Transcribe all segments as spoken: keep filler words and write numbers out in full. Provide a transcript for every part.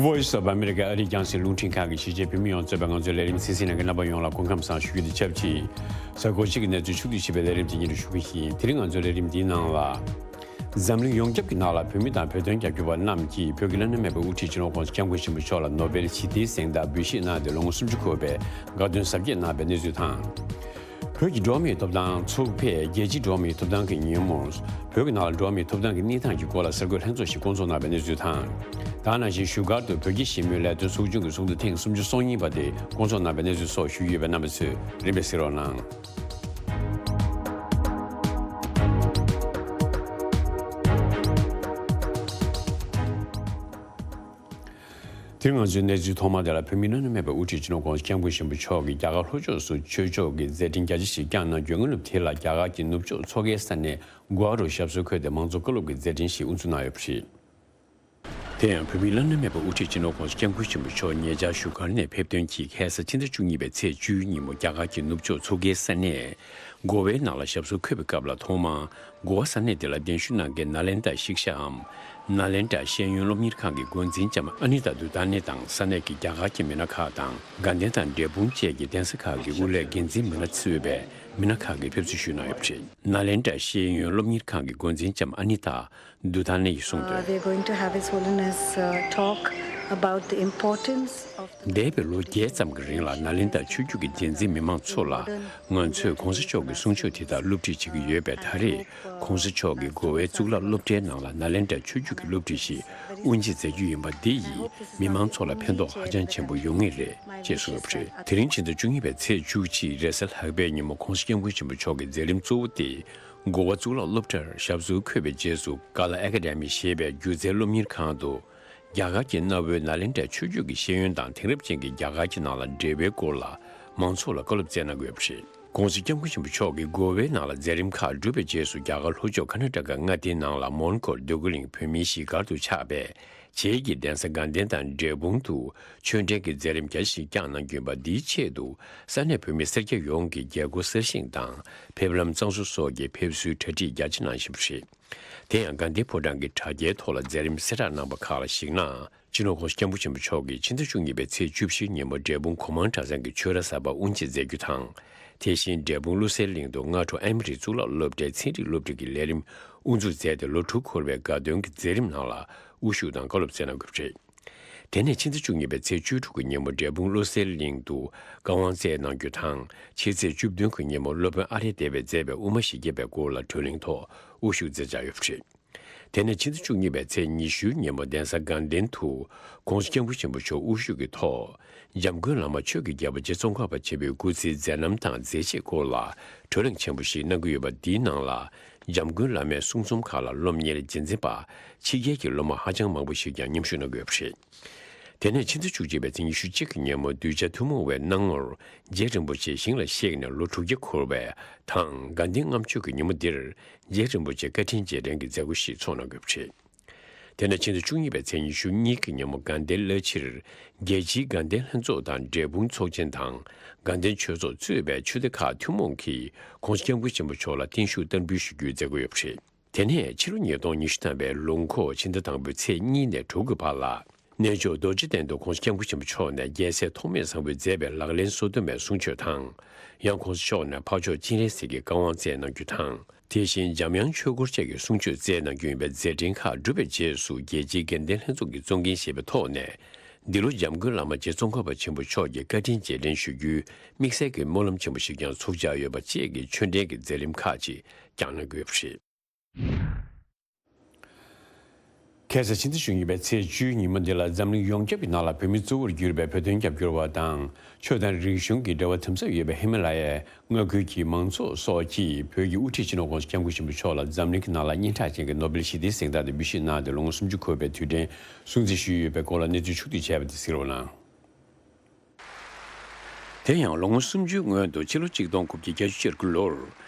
Voice of America ཨ་རིའི་རྒྱང་སྲིང་རླུང་འཕྲིན་ཁང་གིས་གཞིས་བྱེས་བོད་མི་ཡོངས་གཙོས་པའི་ང་ཚོའི་ལས་རིམ་གསན་གཟིགས་གནང་མཁན་རྣམ་པ་ཡོངས་ལ་སྐུ་ཁམས་བཟང་ཞུ་རྒྱུ་དང་ཆབས་ཅིག་གཟའ་འཁོར་གཅིག་གི་གནས་ཚུལ་ཕྱོགས་བསྡུས་བྱས་པའི་ལས་རིམ་དེ་ཉིད་དུ་ཞུ་གི་ཡིན། དེ་རིང་ང་ཚོའི་ལས་རིམ་འདིའི་ནང་ལ། འཛམ་གླིང་ཡོངས་ཁྱབ་ཀྱི་ནང་ལ་བོད་མི་དང་བོད་དོན་རྒྱབ་སྐྱོར་བ་རྣམས་ཀྱིས་བོད་ཀྱི་བླ་ན་མེད་པའི་དབུ་ཁྲིད་སྤྱི་ནོར་༸གོང་ས་༸སྐྱབས་མགོན་ཆེན་པོ་མཆོག་ལ་ནོ་བེལ་ཞི་བདེའི་གཟེངས་རྟགས་འབུལ་བཞེས་གནང་སྟེ་ལོ་ངོ་སུམ་ཅུ་འཁོར་བའི་དགའ་སྟོན་གཟབ་རྒྱས་གནང་བའི་གནས་ཚུལ་དང་། བོད་ཀྱི་འགྲོ་བ་མིའི་ཐོབ་ཐང་ཚོགས་པས་རྒྱལ་སྤྱིའི་འགྲོ་བ་མིའི་ཐོབ་ཐང་གི་ཉིན་མོར་བོད་ཀྱི་ནང་ལ་འགྲོ་བ་མིའི་ཐོབ་ཐང་གི་གནས་སྟངས་ཀྱི་སྐོར་ལ་གསར་འགོད་ལྷན་ཚོགས་ཤིག་བསྐོང་ཚོགས་གནང་བའི་གནས་ཚུལ་དང་། ད་ག་ནང་བཞིན་བཞུགས་སྒར་དུ་བོད་ཀྱི་ཞི་མོལ་ལས་དོན་ཚོགས་ཆུང་གི་ཚོགས་འདུ་ཐེངས་སུམ་ཅུ་སོ་གཉིས་པ་དེ་བསྐོང་ཚོགས་གནང་བའི་གནས་ཚུལ་སོགས་ཞུས་ཡོད་པས་རྣམ་པ་ཚོས་རིམ་པས་གཟིགས་རོགས་གནང་། དེ་ང་ཚོའི་གནས་ཚུལ་ཐོག་མ་དེ་ལ། བོད་མི་བླ་ན་མེད་པའི་དབུ་ཁྲིད་སྤྱི་ནོར་༸གོང་ས་༸སྐྱབས་མགོན་ཆེན་པོ་མཆོག་གིས་རྒྱ་གར་ལྷོ་ཕྱོགས་སུ་ཆོས་ཕྱོགས་ཀྱི་མཛད་འཕྲིན་རྒྱ་ཆེ་ཞིག་བསྐྱངས་གནང་རྒྱུའི་སྔ་ནུབ་དེ་ལ་རྒྱ་གར་གྱི་ནུབ་ཕྱོགས་མཚོ་ཁའི་ས་གནས་གོ་ཝ་རུ་ཞབས་སོར་འཁོད་དེ་མང་གཙོ་བཀའ་སློབ་ཀྱི་མཛད་འཕྲིན་ཞིག་དབུ་འཛུགས་གནང་ཡོད་པ་རེད། དེ་ཡང་བོད་མིའི་བླ་ན་མེད་པའི་དབུ་ཁྲིད་སྤྱི་ནོར་༸གོང་ས་༸སྐྱབས་མགོན་ཆེན་པོ་མཆོག་ཉེ་ཆར་བཞུགས་སྒར་ནས་ཕེབས་ཐོན་གྱིས་ཁ་སང་ཕྱི་ཟླ་བཅུ་གཉིས་པའི་ཚེས་བཅུའི་ཉིན་མོ་རྒྱ་གར་གྱི་ནུབ་ཕྱོགས་མཚོ་ཁའི་ས་གནས་གོ་ཝའི་ནང་ལ་ཞབས་སོར་འཁོད་པའི་སྐབས་ལ། ཐོག་མར་གོ་ཝ་ས་གནས་དེ་ལ་གདན་ཞུ་གནང་མཁན་ནཱ་ལེནྡྲ་ཤིག་ཤའམ་ནཱ་ལེནྡྲ་ཤེས་ཡོན་སློབ་གཉེར་ཁང་གི་འགོ་འཛིན་ལྕམ་ཨ་ནི་ཏཱ་དུ་ད་ནེ་དང་། ས་གནས་ཀྱི་རྒྱ་གར་གྱི་མི་སྣ་ཁག་དང་དགའ་ལྡན་དང་འབྲས་སྤུངས་བཅས་ཀྱི་གདན་ས་ཁག་གི་དབུ་བློའི་འགན་འཛིན་མི་སྣ་གཙོས་པའི་མི་སྣ་ཁག་གིས་ཕེབས་བསུ་ཞུས་གནང་ཡོད་པ་རེད། ནཱ་ལེནྡྲ་ཤེས་ཡོན་སློབ་གཉེར་ཁང་གི་འགོ་འཛིན་ལྕམ་ཨ་ནི་ཏཱ་དུ་ད་ནེ་ཡིས་གསུངས་དོན། Uh, we are going to have His Holiness, uh, talk about the importance of the འདས་པའི་ལོ་བརྒྱད་ཙམ་གྱི་རིང་ལ་ནཱ་ལེནྡྲ་ཆོས་བརྒྱུད་ཀྱི་རྒྱལ་འཛིན་མི་མང་ཚོ་ལ་ང་ཚོས་༸གོང་ས་མཆོག་གི་གསུང་ཆོས་དེ་དག་སློབ་ཁྲིད་བྱེད་ཀྱི་ཡོད་པས། ད་རེས་༸གོང་ས་མཆོག་གིས་གོ་ཝའི་གཙུག་ལག་སློབ་གྲྭའི་ནང་ལ་ནཱ་ལེནྡྲ་ཆོས་བརྒྱུད་ཀྱི་སློབ་ཁྲིད་ཞིག་དབུ་འབྱེད་མཛད་རྒྱུ་ཡིན་པ་འདི་ཡིས་མི་མང་ཚོ་ལ་ཕན་ཐོགས་ཧ་ཅང་ཆེན་པོ་ཡོང་ངེས་རེད་ཅེས་གསུངས་ཡོད་པ་རེད། དེ་རིང་ཕྱི་ཟླ་བཅུ་གཉིས་པའི་ཚེས་བཅུ་གཅིག་རེས་གཟའ་ལྷག་པའི་ཉིན་མོ་༸གོང་ས་༸སྐྱབས་མགོན་ཆེན་པོ་མཆོག་གི་མཛད་རིམ་གཙོ་བོ་དེ་གོ་ཝ་གཙུག་ལག་སློབ་གྲྭར་ཞབས་སོར་འཁོད་པའི་རྗེས་སུ། ག་ལ་ཨེ་ཀ་ཌེ་མི་ཞེས་པའི་སྒྱུ་རྩལ་སློབ་གཉེར་ཁང་དུ་རྒྱ་གར་གྱི་གནའ་བོའི་ནཱ་ལེནྡྲ་ཆོས་བརྒྱུད་ཀྱི་ཤེས་ཡོན་དང་། དེང་རབས་ཅན་གྱི་རྒྱ་གར་གྱི་ནང་ལ་འབྲེལ་བའི་སྐོར་ལ་མང་ཚོགས་ལ་བཀའ་སློབ་སྩལ་གནང་གི་ཡོད་པ་རེད། ༸གོང་ས་༸སྐྱབས་མགོན་ཆེན་པོ་མཆོག་གིས་གོ་ཝའི་ནང་ལ་མཛད་རིམ་ཁག་གྲུབ་པའི་རྗེས་སུ། རྒྱ་གར་ལྷོ་ཕྱོགས་ཀར་ནཱ་ཊ་ཀ་མངའ་སྡེའི་ནང་ལ་མོན་གྷོར་འདོད་རྒུ་གླིང་བོད་མིའི་གཞིས་སྒར་དུ་ཆགས་པའི་བྱེས་ཀྱི་གདན་ས་དགའ་ལྡན་དང་འབྲས་སྤུངས་དུ་ཆོས་འབྲེལ་གྱི་མཛད་རིམ་རྒྱ་ཆེ་ཞིག་བསྐྱངས་གནང་རྒྱུ་ཡིན་པ། འདིའི་ཆེད་དུ་ས་གནས་བོད་མི་སེར་སྐྱ་ཡོངས་ཀྱིས་རྒྱལ་སྒོ་གསར་བཞེངས་དང་ཕེབས་ལམ་གཙང་བཟོ་སོགས་ཀྱི་ཕེབས་བསུའི་གྲ་སྒྲིག་རྒྱ་ཆེ་གནང་བཞིན་པ་རེད། དེ་ཡང་དགའ་ལྡན་ཕོ་བྲང་གི་དྲ་རྒྱའི་ཐོག་ལ་མཛད་རིམ་གསལ་བསྒྲགས་གནང་པ་ཁག་ལ་གཞིགས་ན། སྤྱི་ནོར་༸གོང་ས་༸སྐྱབས་མགོན་ཆེན་པོ་མཆོག་གིས་ཕྱི་ཟླ་བཅུ་གཉིས་པའི་ཚེས་བཅུ་བཞིའི་ཉིན་མོ་འབྲས་སྤུངས་གོ་མང་གྲྭ་ཚང་གི་ཆོས་ར་གསར་པ་དབུ་འབྱེད་མཛད་རྒྱུ་དང་། དེ་བཞིན་འབྲས་སྤུངས་བློ་གསལ་གླིང་དུ་སྔ་དྲོ་ཨེ་མོ་རི་གཙུག་ལག་སློབ་གྲྭའི་ཚན་རིག་སློབ་ཁྲིད་ཀྱི་ལས་རིམ་དབུ་འཛུགས་མཛད་དེ། ལོ་དྲུག་འཁོར་བའི་དགའ་སྟོན་གྱི་མཛད་རིམ་ནང་ལ་དབུ་བཞུགས་དང་བཀའ་སློབ་སྩལ་གནང་དགོས་པ་རེད། དེ་ནས་ཕྱི་ཟླ་བཅུ་གཉིས་པའི་ཚེས་བཅུ་དྲུག་གི་ཉིན་མོ་འབྲས་སྤུངས་བློ་གསལ་གླིང་དུ་བཀའ་དབང་སྩལ་གནང་རྒྱུ་དང་། ཕྱི་ཚེས་བཅུ་བདུན་གྱི་ཉིན་མོ་སློབ་དཔོན་ཨ་རེ་སྡེ་པའི་མཛད་པའི་དབུ་མ་བཞི་བརྒྱ་པའི་སྐོར་ལ་གྲོས་གླེང་ཐོག་དབུ་བཞུགས་མཛད་འཆར་ཡོད་པ་རེད། དེ་ནས་ཕྱི་ཟླ་བཅུ་གཉིས་པའི་ཚེས་ཉི་ཤུའི་ཉིན་མོ་གདན་ས་དགའ་ལྡན་དུ་༸གོང་ས་༸སྐྱབས་མགོན་ཆེན་པོ་མཆོག་དབུ་བཞུགས་ཀྱི་ཐོག་འཇམ་མགོན་བླ་མ་ཆོས་ཀྱི་རྒྱལ་པོ་རྗེ་ཙོང་ཁ་པ་ཆེན་པོའི་སྐུ་ཚེའི་མཛད་རྣམ་དང་མཛད་རྗེས་སྐོར་ལ་གྲོས་གླེང་ཆེན་པོ་ཞིག་གནང་གི་ཡོད་པ། འདིའི་ནང་ལ་འཇམ་མགོན་བླ་མའི་གསུང་རྩོམ་ཁག་ལ་སློབ་གཉེར་རྗེས་འཛིན་པ་ཕྱི་རྒྱལ་གྱི་སློབ་མ་ཧ་ཅང་མང་པོ་ཞིག་ཀྱང་མཉམ་ཞུགས་གནང་གི་ཡོད་པ་རེད། དེ་ནས་ཕྱི་ཟླ་བཅུ་གཅིག་པའི་ཚེས་ཉི་ཤུ་གཅིག་གི་ཉིན་མོ་གདུལ་བྱ་ཐུན་མོང་བའི་སྣང་ངོར་རྗེ་རིན་པོ་ཆེ་ཞིང་ལ་གཤེགས་ནས་ལོ་དྲུག་བརྒྱ་འཁོར་བའི་དང་དགའ་ལྡན་ལྔ་མཆོད་ཀྱི་ཉིན་མོ་འདིར་རྗེ་རིན་པོ་ཆེ་བཀའ་དྲིན་རྗེས་དྲན་གྱི་མཛད་སྒོ་ཞིག་ཚོགས་གནང་དགོས་པ་རེད། དེ་ནས་ཕྱི་ཟླ་བཅུ་གཉིས་པའི་ཚེས་ཉི་ཤུ་གཉིས་ཀྱི་ཉིན་མོ་དགའ་ལྡན་བླ་ཕྱིར་རྒྱལ་སྤྱིའི་དགའ་ལྡན་ལྷན་ཚོགས་དང་འབྲས་སྤུངས་ཚོགས་ཆེན་དང་དགའ་ལྡན་ཆོས་ཚོགས་གཙོས་པའི་ཆོས་སྡེ་ཁག་ཐུན་མོང་གིས་༸གོང་ས་༸སྐྱབས་མགོན་ཆེན་པོ་མཆོག་ལ་བརྟན་བཞུགས་བསྟར་འབུལ་ཞུ་རྒྱུའི་མཛད་སྒོ་ཡོད་པ་རེད། དེ་ནས་ཕྱི་ལོ་ཉིས་སྟོང་ཉི་ཤུ་ཐམ་པའི་ལོ་འཁོར་ཕྱི་ཟླ་དང་པོའི་ཚེས་གཉིས་ནས་དྲུག་གི་བར་ལ། གནས་མཆོག་རྡོ་རྗེ་གདན་དུ་༸གོང་ས་༸སྐྱབས་མགོན་ཆེན་པོ་མཆོག་ནས་རྒྱལ་སྲས་ཐོགས་མེད་བཟང་པོས་མཛད་པའི་ལག་ལེན་སོ་བདུན་པའི་གསུང་ཆོས་དང་། ཡང་༸གོང་ས་མཆོག་ནས་འཕགས་མཆོག་སྤྱན་རས་གཟིགས་ཀྱི་བཀའ་དབང་སྩལ་གནང་རྒྱུ་དང་། དེ་བཞིན་འཇམ་དབྱངས་ཆོས་སྐོར་བཅས་ཀྱི་གསུང་ཆོས་སྩལ་གནང་རྒྱུ་ཡིན་པའི་མཛད་འཕྲིན་ཁག་གྲུབ་པའི་རྗེས་སུ། རྒྱལ་སྤྱིའི་དགའ་ལྡན་ལྷན་ཚོགས་ཀྱི་གཙོ་འགན་བཞེས་པའི་ཐོག་ནས། འདི་ལོ་འཇམ་མགོན་བླ་མ་རྗེ་ཙོང་ཁ་པ་ཆེན་པོ་མཆོག་གི་བཀའ་དྲིན་རྗེས་དྲན་ཞུ་རྒྱུའི་དམིགས་བསལ་གྱི་སྨོན་ལམ་ཆེན་པོ་ཞིག་ཀྱང་ཚོགས་འཆར་ཡོད་པ་བཅས་ཀྱི་ཆོས་འབྲེལ་གྱི་མཛད་རིམ་ཁག་ཅིག་བསྐྱངས་གནང་གི་ཡོད་པ་རེད། ཁ་སང་ཕྱི་ཟླ་བཅུ་གཉིས་པའི་ཚེས་བཅུའི་ཉིན་མོ་འདི་ལ་འཛམ་གླིང་ཡོངས་ཁྱབ་ཀྱི་ནང་ལ་བོད་མི་གཙོ་བོར་གྱུར་པའི་བོད་དོན་རྒྱབ་སྐྱོར་བ་དང་། ཆོས་དང་རིག་གཞུང་གི་འབྲེལ་བ་དམ་ཟབ་ཡོད་པའི་ཧི་མ་ལ་ཡའི་མངའ་ཁུལ་གྱི་མང་ཚོགས་སོགས་ཀྱིས་བོད་ཀྱི་དབུ་ཁྲིད་སྤྱི་ནོར་༸གོང་ས་༸སྐྱབས་མགོན་ཆེན་པོ་མཆོག་ལ་འཛམ་གླིང་གི་ནང་ལ་སྙན་གྲགས་ཅན་གྱི་ནོ་བེལ་ཞི་བདེའི་གཟེངས་རྟགས་དེ་འབུལ་བཞེས་གནང་སྟེ་ལོ་ངོ་སུམ་ཅུ་འཁོར་བའི་དུས་དྲན་སྲུང་བརྩི་ཞུས་ཡོད་པའི་སྐོར་ལ་གནས་ཚུལ་ཕྱོགས་བསྡུས་བྱས་པ་དེ་གཟིགས་རོགས་གནང་། དེ་ཡང་ལོ་ངོ་སུམ་ཅུའི་སྔོན་དུ་ཕྱི་ལོ་གཅིག་སྟོང་དགུ་བརྒྱ་བརྒྱད་ཅུ་གྱ་དགུ་ལོར་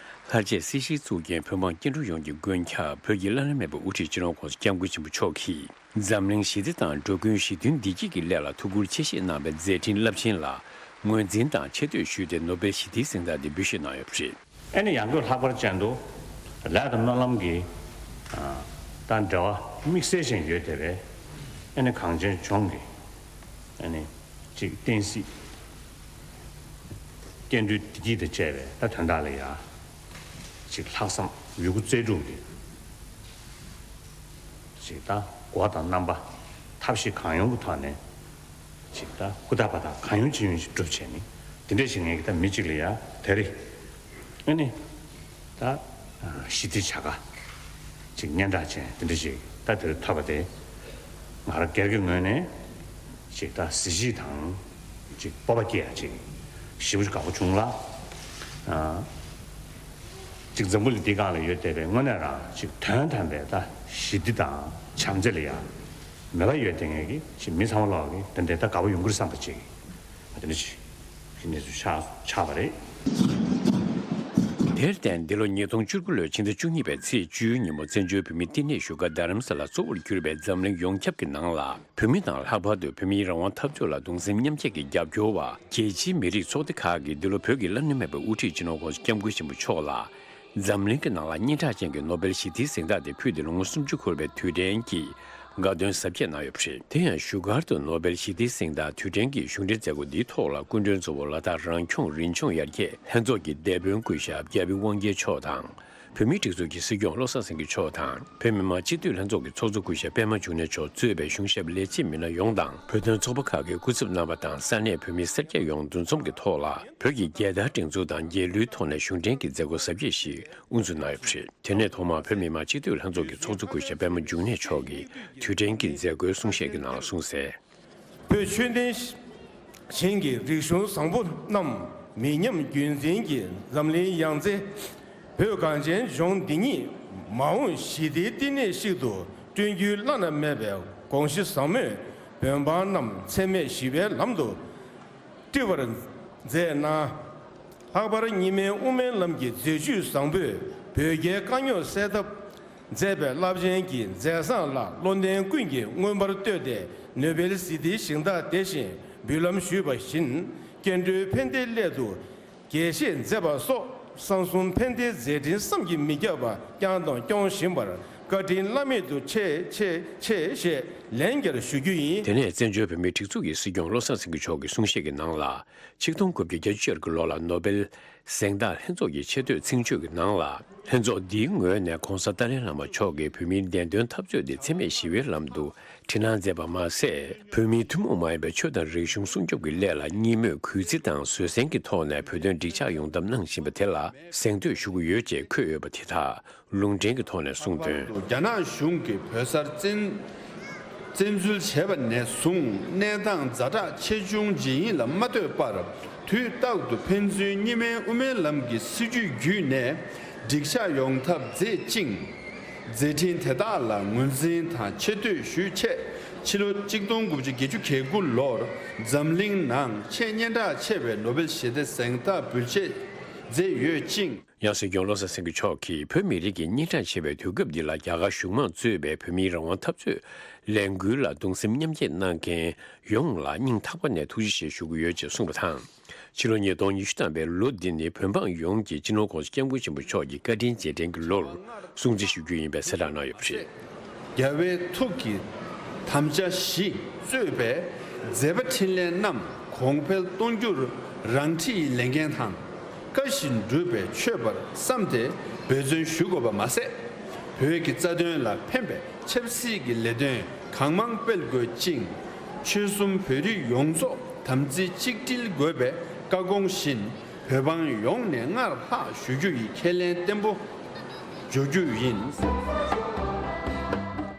ལྷར་བཅས་སྲིད་ཞིའི་གཙུག་རྒྱན་བོད་འབངས་སྐྱེ་འགྲོ་ཡོངས་ཀྱི་མགོན་སྐྱབས་བོད་ཀྱི་བླ་ན་མེད་པའི་དབུ་ཁྲིད་སྤྱི་ནོར་༸གོང་ས་༸སྐྱབས་མགོན་ཆེན་པོ་མཆོག་གིས་འཛམ་གླིང་ཞི་བདེ་དང་འགྲོ་ཀུན་ཞི་མཐུན་བདེ་སྐྱིད་ཀྱི་སླད་ལ་ཐུགས་ཁུར་ཆེ་བཞེས་གནང་བའི་མཛད་འཕྲིན་རླབས་ཆེན་ལ་ངོས་འཛིན་དང་ཆེ་བསྟོད་ཞུས་ཏེ་ནོ་བེལ་ཞི་བདེའི་གཟེངས་རྟགས་དེ་འབུལ་བཞེས་གནང་ཡོད་པ་རེད། ཨེ་ནི་ཡང་སྒོས་ལྷག་པར་ཅན་དུ་ལས་དང་སྨོན་ལམ་གྱི་ཨ་དང་འབྲེལ་བ་དམིགས་བསལ་ཅན་ཡོད་བསྡད་པའི་ཨེ་ནི་གངས་ཅན་ལྗོངས་ཀྱི་ ཨ་ནི་ཅིག་བསྟན་སྲིད། སྐྱེ་འགྲོའི་བདེ་སྐྱིད་དང་བཅས་པའི་ད་དོན་དག་ལ་ཡ། ཅིག་ལྷག་བསམ་ཡོད་རྒུ་རྩལ་སྤྲུགས་ཏེ། ཅིག་ད་གོ་བ་དང་རྣམ་པ། ཐབས་ཤེས་གང་ཡོང་གི་ཐོག་ནས། ཅིག་ད་ཧུར་ཐག་འབད་ཐག་གང་ཡོང་ཅི་ཡོང་ཞིག་སྒྲུབ་བྱས་ནས། དེ་འདྲ་ཞིག་ངས་ཀྱི་ད་མི་གཅིག་ལ་ཡ་ད་རེས། ཨ་ནི། ད་ཞི་བདེ་བྱ་དགའ་ཅིག་སྙན་གྲགས་ཅན་དེ་འདྲ་ཞིག་ད་དེར་ཐོབ་པ་དེ། ང་རང་སྒེར་གྱི་ངོས་ནས་ཅིག་ད་གཟི་བརྗིད་དང་ཅིག་སྤོབས་པ་སྐྱེ་ཡ་ཅིག་ཞེ་པོ་ཅིག་དགའ་པོ་བྱུང་ལ། ཨ། ཅིག་འཛམ་བུ་གླིང་འདིའི་སྒང་ལ་ཡོད་བསྡད་པའི་དངོས་གནས་རང་ཅིག་དོན་དམ་པའི་ད་ཞི་བདེ་དང་བྱམས་བརྩེ་ལ་ཡ་མོས་པ་ཡོད་བསྡད་མཁན་གྱི་ཅིག་མི་ཚང་མ་ལོག་གི་དེ་འདྲའི་ད་དགའ་པོ་ཡོང་གི་རེད་བསམ་པ་ཅིག་དེ་འདྲ་ཞིག་གི་གནས་ཚུལ་ཆགས་ཆགས་པ་རེད། དེར་བརྟེན་འདི་ལོ་ཉིས་སྟོང་བཅུ་དགུ་ལོའི་ཕྱི་ཟླ་བཅུ་གཉིས་པའི་ཚེས་བཅུའི་ཉིན་མོ་བཙན་བྱོལ་བོད་མིའི་བསྟི་གནས་བཞུགས་སྒར་རྡ་རམ་ས་ལ་གཙོ་བོར་གྱུར་པའི་འཛམ་གླིང་ཡོངས་ཁྱབ་ཀྱི་ནང་ལ། བོད་མི་དང་ལྷག་པར་དུ་བོད་མིའི་རང་དབང་འཐབ་རྩོད་ལ་གདུང་སེམས་མཉམ་སྐྱེད་ཀྱི་རྒྱབ་སྐྱོར་བ། རྒྱལ་སྤྱིའི་མི་རིགས་ཚོགས་སྡེ་ཁག་གིས་འདི་ལོ་བོད་ཀྱི་བླ་ན་མེད་པའི་དབུ་ཁྲིད་སྤྱི་ནོར་༸གོང་ས་༸སྐྱབས་མགོན་ཆེན་པོ་མཆོག་ལ། འཛམ་གླིང་གི་ནང་ལ་སྙན་གྲགས་ཅན་གྱི་ནོ་བེལ་ཞི་བདེའི་གཟེངས་རྟགས་དེ་ཕུལ་ཏེ་ལོ་ངོ་སུམ་ཅུ་འཁོར་བའི་དུས་དྲན་གྱི་དགའ་སྟོན་གཟབ་རྒྱས་གནང་ཡོད་པ་རེད། དེ་ཡང་བཞུགས་སྒར་དུ་ནོ་བེལ་ཞི་བདེའི་གཟེངས་རྟགས་དུས་དྲན་གྱི་གཞུང་འབྲེལ་མཛད་སྒོ་འདིའི་ཐོག་ལ་སྐུ་མགྲོན་གཙོ་བོ་ལ་དྭགས་རང་སྐྱོང་རིན་ཆུང་ཡར་རྒྱས་ལྷན་ཚོགས་ཀྱི་སྡེ་དཔོན་སྐུ་ཞབས་རྒྱ་བི་དབང་རྒྱལ་མཆོག་དང་། བོད་མིའི་སྒྲིག་འཛུགས་ཀྱི་སྲིད་སྐྱོང་བློ་བཟང་སེང་གེ་མཆོག་དང་། བོད་མི་མང་སྤྱི་འཐུས་ལྷན་ཚོགས་ཀྱི་ཚོགས་གཙོ་སྐུ་ཞབས་པད་མ་འབྱུང་གནས་མཆོག་གཙོས་པའི་གཞུང་ཞབས་ལས་བྱེད་མི་སྣ་ཡོངས་དང་། བོད་དོན་ཚོགས་པ་ཁག་གི་སྐུ་ཚབ་རྣམ་པ་དང་ས་གནས་བོད་མི་སེར་སྐྱ་ཡོངས་འདུ་འཛོམས་ཀྱི་ཐོག་ལ། བོད་ཀྱི་རྒྱལ་དར་སྒྲེང་འཛུགས་དང་རྒྱལ་གླུའི་ཐོག་ནས་གཞུང་འབྲེལ་གྱི་མཛད་སྒོ་གཟབ་རྒྱས་ཤིག་དབུ་འཛུགས་གནང་ཡོད་པ་རེད། དེ་ནས་ཐོག་མར་བོད་མི་མང་སྤྱི་འཐུས་ལྷན་ཚོགས་ཀྱི་ཚོགས་གཙོ་སྐུ་ཞབས་པད་མ་འབྱུང་གནས་མཆོག་གིས་དུས་དྲན་གྱི་མཛད་སྒོའི་གསུང་བཤད་ཀྱི་ནང་གསུངས་གསལ། བོད་ཆོས་ལྡན་ཞིང་གི་རིག་གཞུང་བཟང་པོ་རྣམས་མི་ཉམས་རྒྱུན་འཛིན་གྱིས་འཛམ་གླིང་ཡང་རྩེ། བོད་གངས་ཅན་ལྗོངས་འདི་ཉིད་མ་འོངས་ཞི་བདེའི་བསྟི་གནས་ཤིག་ཏུ་བསྐྲུན་རྒྱུའི་བླ་ན་མེད་པའི་དགོངས་གཞི་ཟབ་མོས་བོད་འབངས་རྣམས་འཚེ་མེད་ཞི་བའི་ལམ་དུ་བཀྲི་བར་མཛད་གནང་། ལྷག་པར་གཉིས་སྨན་དབུ་མའི་ལམ་གྱི་མཛད་བཅུས་བཟང་པོས་བོད་རྒྱའི་དཀའ་རྙོག་སེལ་ཐབས་མཛད་པའི་རླབས་ཆེན་གྱི་མཛད་བཟང་ལ་བློ་ལྡན་ཀུན་གྱིས་མངོན་པར་བསྟོད་དེ་ནོ་བེལ་ཞི་བདེའི་གཟེངས་རྟགས་དེ་བཞིན་འབུལ་ལམ་ཞུས་པ་བཞིན་སྐྱེ་འགྲོའི་ཕན་བདེའི་སླད་དུ་དགྱེས་བཞེས་མཛད་པ་སོགས་གསང་གསུམ་ཕན་བདེའི་མཛད་འཕྲིན་བསམ་གྱིས་མི་ཁྱབ་པ་བསྐྱངས་དང་སྐྱོང་བཞིན་པར་བཀའ་དྲིན་བླ་མེད་དུ་ཆེ་ཆེ་ཆེ་ཞེས་ལན་བརྒྱར་ཞུ་རྒྱུ་ཡིན། དེ་ནས་བཙན་བྱོལ་བོད་མིའི་སྒྲིག་འཛུགས་ཀྱི་སྲིད་སྐྱོང་བློ་བཟང་སེང་གེ་མཆོག་གི་གསུང་བཤད་ཀྱི་ནང་ལ། ཆིག་སྟོང་དགུ་བརྒྱ་བརྒྱད་ཅུ་གྱ་དྲུག་ལོ་ལ་ནོ་བེལ་གཟེངས་རྟགས་ལྷན་ཚོགས་ཀྱི་ཆེས་མཐོའི་ཚིག་བརྗོད་ཀྱི་ནང་ལ། ལྷན་ཚོགས་འདིའི་ངོས་ནས་༸གོང་ས་ཏཱ་ལའི་བླ་མ་མཆོག་གིས་བོད་མིའི་བདེན་དོན་འཐབ་རྩོད་དེ་འཚེ་མེད་ཞི་བའི་ལམ་དུ་ཁྲིད་གནང་མཛད་པ་མ་ཟད། བོད་མིའི་ཐུན་མོང་མ་ཡིན་པའི་ཆོས་དང་རིག་གཞུང་སྲུང་སྐྱོབ་ཀྱི་སླད་ལ་གཉིས་མོས་གུས་བརྩི་དང་བཟོད་བསྲན་གྱི་ཐོག་ནས་བོད་དོན་འགྲིག་འཇགས་ཡོང་ཐབས་གནང་བཞིན་པ་དེ་ལ་གཟེངས་བསྟོད་ཞུ་གི་ཡོད་ཅེས་འཁོད་ཡོད་པ་དེ་དག་ལུང་འདྲེན་གྱི་ཐོག་ནས་གསུངས་དོན། རྒྱ་ནག་གཞུང་གིས་བོད་སར་བཙན་བཙན་འཛུལ་བྱས་པ་ནས་བཟུང་གནས་སྟངས་ཛ་དྲག་ཆེ་ཆུང་ཇི་ཡིན་ལ་མ་ལྟོས་པར་དུས་རྟག་ཏུ་ཕན་ཚུན་གཉིས་སྨན་དབུ་མའི་ལམ་གྱི་སྲིད་བྱུས་བརྒྱུད་ནས་འགྲིག་འཇགས་ཡོང་ཐབས་མཛད་ཅིང་། མཛད་འཕྲིན་དེ་དག་ལ་ངོས་འཛིན་དང་ཆེ་བསྟོད་ཞུས་ཆེད་ཕྱི་ལོ་གཅིག་སྟོང་དགུ་བརྒྱ་བརྒྱད་ཅུ་གྱ་དགུ་ལོར་འཛམ་གླིང་ནང་ཆེས་སྙན་གྲགས་ཆེ་བའི་ནོ་བེལ་ཞི་བདེ་གཟེངས་རྟགས་འབུལ་ཆེད་མཛད་ཡོད་ཅིང་། ཡང་སྲིད་སྐྱོང་བློ་བཟང་སེང་གེ་མཆོག་གིས་བོད་མི་རིགས་ཀྱི་སྙན་གྲགས་ཆེ་བའི་དུས་སྐབས་འདི་ལ་རྒྱ་གར་གཞུང་མང་གཙོས་པའི་བོད་མིའི་རང་དབང་འཐབ་རྩོད་ལས་འགུལ་ལ་གདུང་སེམས་མཉམ་སྐྱེད་གནང་མཁན་ཡོངས་ལ་སྙིང་ཐག་པ་ནས་ཐུགས་རྗེ་ཆེ་ཞུ་གི་ཡོད་ཅེས་གསུངས་པ་དང་། ཕྱི་ལོ་ཉིས་སྟོང་ཉི་ཤུ་ཐམ་པའི་ལོ་འདི་ནི་བོད་འབངས་ཡོངས་ཀྱིས་སྤྱི་ནོར་༸གོང་ས་༸སྐྱབས་མགོན་ཆེན་པོ་མཆོག་གི་བཀའ་དྲིན་རྗེས་དྲན་གྱི་ལོར་སྲུང་བརྩི་ཞུ་རྒྱུ་ཡིན་པའི་གསལ་བསྒྲགས་གནང་ཡོད་པ་རེད། རྒྱལ་བའི་ཐུགས་ཀྱི་དམ་བཅའ་བཞི་གཙོས་པའི་མཛད་པ་འཕྲིན་ལས་རྣམས་གོང་འཕེལ་གཏོང་རྒྱུར་རང་འཁྲིའི་ལས་འགན་དང་བཀའ་བཞིན་སྒྲུབ་པའི་མཆོད་པར་བསམ་སྟེ་འབད་བརྩོན་ཞུ་དགོས་པ་མ་ཟད། བོད་ཀྱི་རྩ་དོན་ལ་ཕན་པའི་ཆབ་སྲིད་ཀྱི་ལས་དོན་གང་མང་སྤེལ་དགོས་ཅིང་། ཆོལ་གསུམ་བོད་རིགས་ཡོངས་རྫོགས་དམ་ཚིག་གཅིག་སྒྲིལ་དགོས་པའི་བཀའ་དགོངས་བཞིན། བོད་འབངས་ཡོངས་ནས་སྔར་ལྷག་ཞུ་རྒྱུ་ཡི་ཁས་ལེན་བརྟན་པོ་འཇོག་རྒྱུ་ཡིན།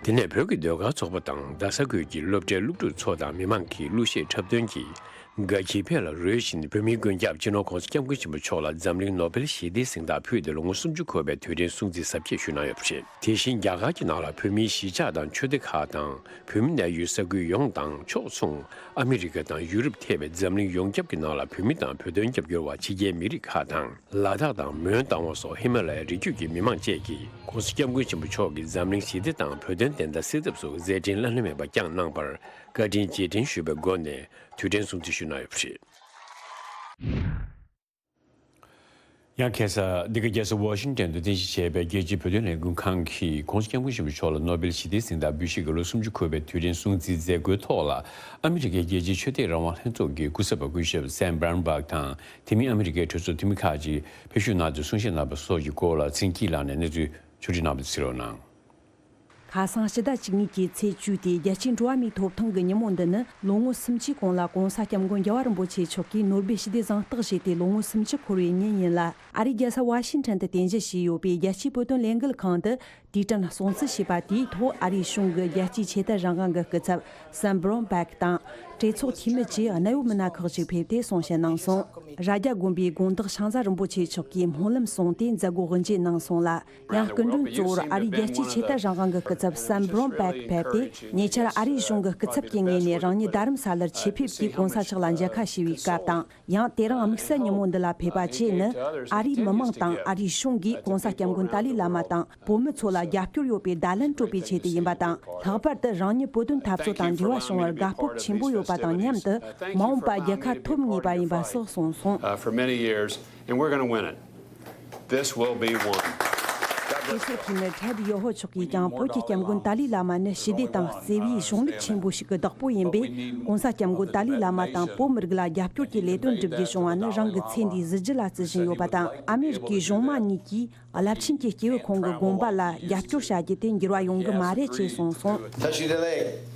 དེ་ནས་བོད་ཀྱི་ཟློས་གར་ཚོགས་པ་དང་རྡ་ས་ཁུལ་གྱི་སློབ་གྲྭའི་སློབ་ཕྲུག་ཚོ་དང་མི་མང་གིས་གླུ་གཞས་འཁྲབ་སྟོན་གྱིས་དགའ་སྐྱིད་འཕེལ་ལ་རོལ་བཞིན་བོད་མིའི་མགོན་སྐྱབས་སྤྱི་ནོར་༸གོང་ས་༸སྐྱབས་མགོན་ཆེན་པོ་མཆོག་ལ་འཛམ་གླིང་ནོ་བེལ་ཞི་བདེའི་གཟེངས་རྟགས་ཕུལ་ཏེ་ལོ་ངོ་སུམ་ཅུ་འཁོར་བའི་དུས་དྲན་སྲུང་བརྩི་གཟབ་རྒྱས་ཞུས་གནང་ཡོད་པ་རེད། དེ་བཞིན་རྒྱ་གར་གྱི་ནང་ལ་བོད་མིའི་གཞིས་ཆགས་དང་ཆོས་སྡེ་ཁག་དང་། བོད་མི་གནས་ཡུལ་ས་ཁུལ་ཡོངས་དང་ཕྱོགས་མཚུངས་ཨ་མི་རི་ཀ་དང་ཡུ་རོབ་ཐེ་བའི་འཛམ་གླིང་ཡོངས་ཁྱབ་ཀྱི་ནང་ལ་བོད་མི་དང་བོད་དོན་རྒྱབ་སྐྱོར་བ་ཕྱི་རྒྱལ་མི་རིགས་ཁག་དང་། ལ་དྭགས་དང་མོན་རྟ་དབང་སོགས་ཧི་མ་ལ་ཡའི་རི་རྒྱུད་ཀྱི་མི་མང་བཅས་ཀྱིས་༸གོང་ས་༸སྐྱབས་མགོན་ཆེན་པོ་མཆོག་གི་འཛམ་གླིང་ཞི་བདེ་དང་བོད་དོན་བདེན་མཐའ་གསལ་ཐབས་སུ་མཛད་འཕྲིན་བླ་ན་མེད་པ་བསྐྱངས་གནང་བར་བཀའ་དྲིན་རྗེས་དྲན་ཞུ་བའི་སྒོ་ནས་དུས་དྲན་སྲུང་བརྩི་ཞུས་གནང་ཡོད་པ་རེད། ཡང་ཁ་སང་འདི་ག་རྒྱལ་ས་ཝ་ཤིང་ཊོན་དུ་རྟེན་གཞི་བྱས་པའི་རྒྱལ་སྤྱིའི་བོད་དོན་ལས་འགུལ་ཁང་གིས་༧གོང་ས་༧སྐྱབས་མགོན་ཆེན་པོ་མཆོག་ལ་ནོ་སྦེལ་ཞི་བདེའི་གཟེངས་རྟགས་འབུལ་བཞེས་ཀྱི་ལོ་སུམ་ཅུ་འཁོར་བའི་དུས་དྲན་སྲུང་བརྩིའི་མཛད་སྒོའི་ཐོག་ལ་ཨ་མི་རི་ཀའི་རྒྱལ་སྤྱིའི་ཆོས་དད་རང་དབང་ལྷན་ཚོགས་ཀྱི་སྐུ་ཚབ་པ་སྐུ་ཞབས་སེམ་བྷ་རོན་སྦག་དང་། དེ་མིན་ཨ་མི་རི་ཀའི་གྲོས་ཚོགས་འཐུས་མི་ཁག་ཅིག་ཕེབས་ཞུགས་གནང་སྟེ་གསུང་བཤད་གནང་བ་སོགས་ཀྱི་སྐོར་ལ་ཚེ་རིང་སྐྱིད་ལགས་ནས་གནས་ཚུལ་ཕྱོགས་སྒྲིག་གནང་བ་དེ་གསན་རོགས་གནང་། ཁ་སང་ཕྱི་ཟླ་བཅུ་གཉིས་ཀྱི་ཚེས་བཅུ་སྟེ་རྒྱལ་སྤྱིའི་འགྲོ་བ་མིའི་ཐོབ་ཐང་གི་ཉིན་མོ་འདི་ནི་ལོ་ངོ་སུམ་ཅུའི་གོང་ལ་༧གོང་ས་༧སྐྱབས་མགོན་རྒྱལ་བ་རིན་པོ་ཆེ་མཆོག་གིས་ནོ་སྦེལ་ཞི་བདེའི་གཟེངས་རྟགས་བཞེས་ཏེ་ལོ་ངོ་སུམ་ཅུ་འཁོར་བའི་ཉིན་ཡིན་ལ། ཨ་རིའི་རྒྱལ་ས་ཝ་ཤིང་ཊོན་དུ་རྟེན་གཞི་བྱས་ཡོད་པའི་རྒྱལ་སྤྱིའི་བོད་དོན་ལས་འགུལ་ཁང་དུ་དུས་དྲན་སྲུང་བརྩི་བྱས་པ་དེའི་ཐོག་ཨ་རིའི་གཞུང་གི་རྒྱལ་སྤྱིའི་ཆོས་དད་རང་དབང་གི་སྐུ་ཚབ་སེམ་བྷ་རོན་སྦག་དང་། གྲོས་ཚོགས་འཐུས་མི་བཅས་གནད་ཡོད་མི་སྣ་ཁག་ཅིག་ཕེབས་ཏེ་གསུང་བཤད་གནང་སོང་། རྭ་རྒྱ་དགོན་པའི་དགོན་བདག་ཤང་ཛ་རིན་པོ་ཆེ་མཆོག་གིས་སྨོན་ལམ་གསུངས་ཏེ་མཛད་སྒོ་དབུ་འབྱེད་གནང་སོང་ལ། ཡང་སྐུ་མགྲོན་གཙོ་བོར་ཨ་རིའི་རྒྱལ་སྤྱིའི་ཆོས་དད་རང་དབང་གི་སྐུ་ཚབ་སེམ་བྷ་རོན་སྦག་ཕེབས་ཏེ། ཉེ་ཆར་ཨ་རིའི་གཞུང་གི་སྐུ་ཚབ་ཀྱི་ངོས་ནས་རང་ཉིད་རྡ་རམ་ས་ལར་ཆེད་ཕེབས་ཀྱིས་༧གོང་ས་མཆོག་ལ་མཇལ་ཁ་ཞུ་བའི་སྐབས་དང་། ཡང་དེ་རིང་དམིགས་བསལ་ཉིན་མོ་འདི་ལ་ཕེབས་པ་བཅས་ནི་ཨ་རིའི་མི་མང་དང་ཨ་རིའི་གཞུང་གིས་༧གོང་ས་༧སྐྱབས་མགོན་ཏཱ་ལའི་བླ་མ་དང་བོད་མི་ཚོ་ལ་རྒྱབ་སྐྱོར་ཡོད་པའི་བརྡ་ལན་སྤྲོད་པའི་ཆེད་དུ་ཡིན་པ་དང་། ལྷག་པར་དུ་རང་ཉིད་བོད་དོན་འཐབ་རྩོད་དང་འབྲེལ་བ་བྱུང་བར་དགའ་སྤོབས་ཆེན་པོ་ཡོད་པ་དང་མཉམ་དུ་མ་འོངས་པ་རྒྱལ་ཁ་ཐོབ་ངེས་པ་ཡིན་པ་སོགས་གསུངས་སོང་། Uh, for many years, and we're gonna win it. This will be one. གྲོས་ཚོགས་འཐུས་མི་ཐེད་ཡོ་ཧོ་མཆོག་གིས་ཀྱང་བོད་ཀྱི་སྐྱབས་མགོན་ཏཱ་ལའི་བླ་མ་ནི་ཞི་བདེ་དང་བརྩེ་བའི་གཞུང་ལུགས་ཆེན་པོ་ཞིག་གི་བདག་པོ་ཡིན་པས། ༧གོང་ས་༧སྐྱབས་མགོན་ཏཱ་ལའི་བླ་མ་དང་བོད་མི་རིགས་ལ་རྒྱབ་སྐྱོར་གྱི་ལས་དོན་སྒྲུབ་རྒྱུ་བྱུང་བ་ནི་རང་གི་ཚེ་འདིའི་གཟི་བརྗིད་ལ་བརྩི་བཞིན་ཡོད་པ་དང་། ཨ་མི་རི་ཀའི་གཞུང་མང་གཉིས་ཀྱིས་རླབས་ཆེན་གྱི་སྐྱེ་བོའི་ཁོངས་ཀྱི་དགོངས་པ་ལ་རྒྱབ་སྐྱོར་བྱ་རྒྱུ་དེ་འགྱུར་བ་ཡོང་གི་མ་རེད་ཅེས་གསུངས་སོང་། ད་ཞུ་དེ་ལས་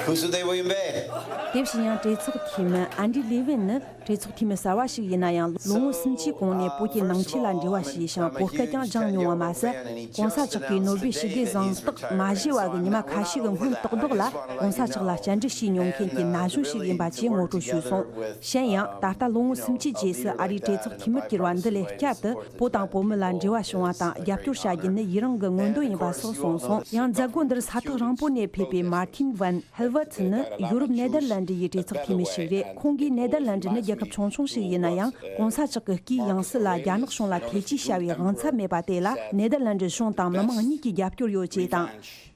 ཁུ་སུ་དེ་བོ་ཡིན་པས། དེ་བཞིན་ཡང་གྲོས་ཚོགས་འཐུས་མི་ཨན་དྲི་ལེ་ཝིན་ནི་གྲོས་ཚོགས་འཐུས་མི་གསར་བ་ཞིག་ཡིན་ན་ཡང་ལོ་ངོ་སུམ་ཅུའི་གོང་ནས་བོད་ཀྱི་ནང་ཆོས་ལ་འབྲེལ་བ་བྱས་ཤིང་བོད་སྐད་ཀྱང་སྦྱངས་མྱོང་བ་མ་ཟད། ༧གོང་ས་མཆོག་གིས་ནོ་སྦེལ་ཞི་བདེའི་གཟེངས་རྟགས་མ་བཞེས་པ་གི་ཉི་མ་ཁ་ཤས་ཀྱི་སྔོན་ཏག་ཏག་ལ་༧གོང་ས་མཆོག་ལ་བཅར་འདྲི་བྱས་མྱོང་མཁན་གྱི་ན་གཞོན་ཞིག་ཡིན་པ་བཅས་ངོ་སྤྲོད་ཞུས་སོང་། གཞན་ཡང་ད་ལྟ་ལོ་ངོ་སུམ་ཅུའི་རྗེས་སུ་ཨ་རིའི་གྲོས་ཚོགས་འཐུས་མི་གྱུར་བ་འདི་ལས་བསྐྱར་དུ་བོད་དང་བོད་མི་ལ་འབྲེལ་བ་བྱུང་བ་དང་རྒྱབ་སྐྱོར་བྱ་རྒྱུ་ནི་ཡི་རང་གི་མངོན་འདོད་ཡིན་པ་སོགས་གསུངས་སོང་། ཡང་མཛད་སྒོ་འདིར་ས་ཐོག་རིང་པོ་ནས་ཕེབས་པའི་མར་ཐིན་ཝན་ཧེལ་ཝར་ཚི་ནི་ཡུ་རོབ་ནེ་དར་ལན་ཌི་ཡི་གྲོས་ཚོགས་འཐུས་མི་ཞིག་རེད། ཁོང་གིས་ནེ་དར་ལན་ཌི་ནི་རྒྱལ་ཁབ་ཆུང་ཆུང་ཞིག་ཡིན་ན་ཡང་༧གོང་ས་མཆོག་གི་སྐུའི་ཡང་སྲིད་ལ་རྒྱ་ནག་གཞུང་ལ་ཐེ་ཇུས་བྱ་བའི་དབང་ཚད་མེད་པ་དེ་ལ་ནེ་དར་ལན་ཌི་གཞུང་དང་མི་མང་གཉིས་ཀྱི་རྒྱབ་སྐྱོར་ཡོད་ཅེས་དང་།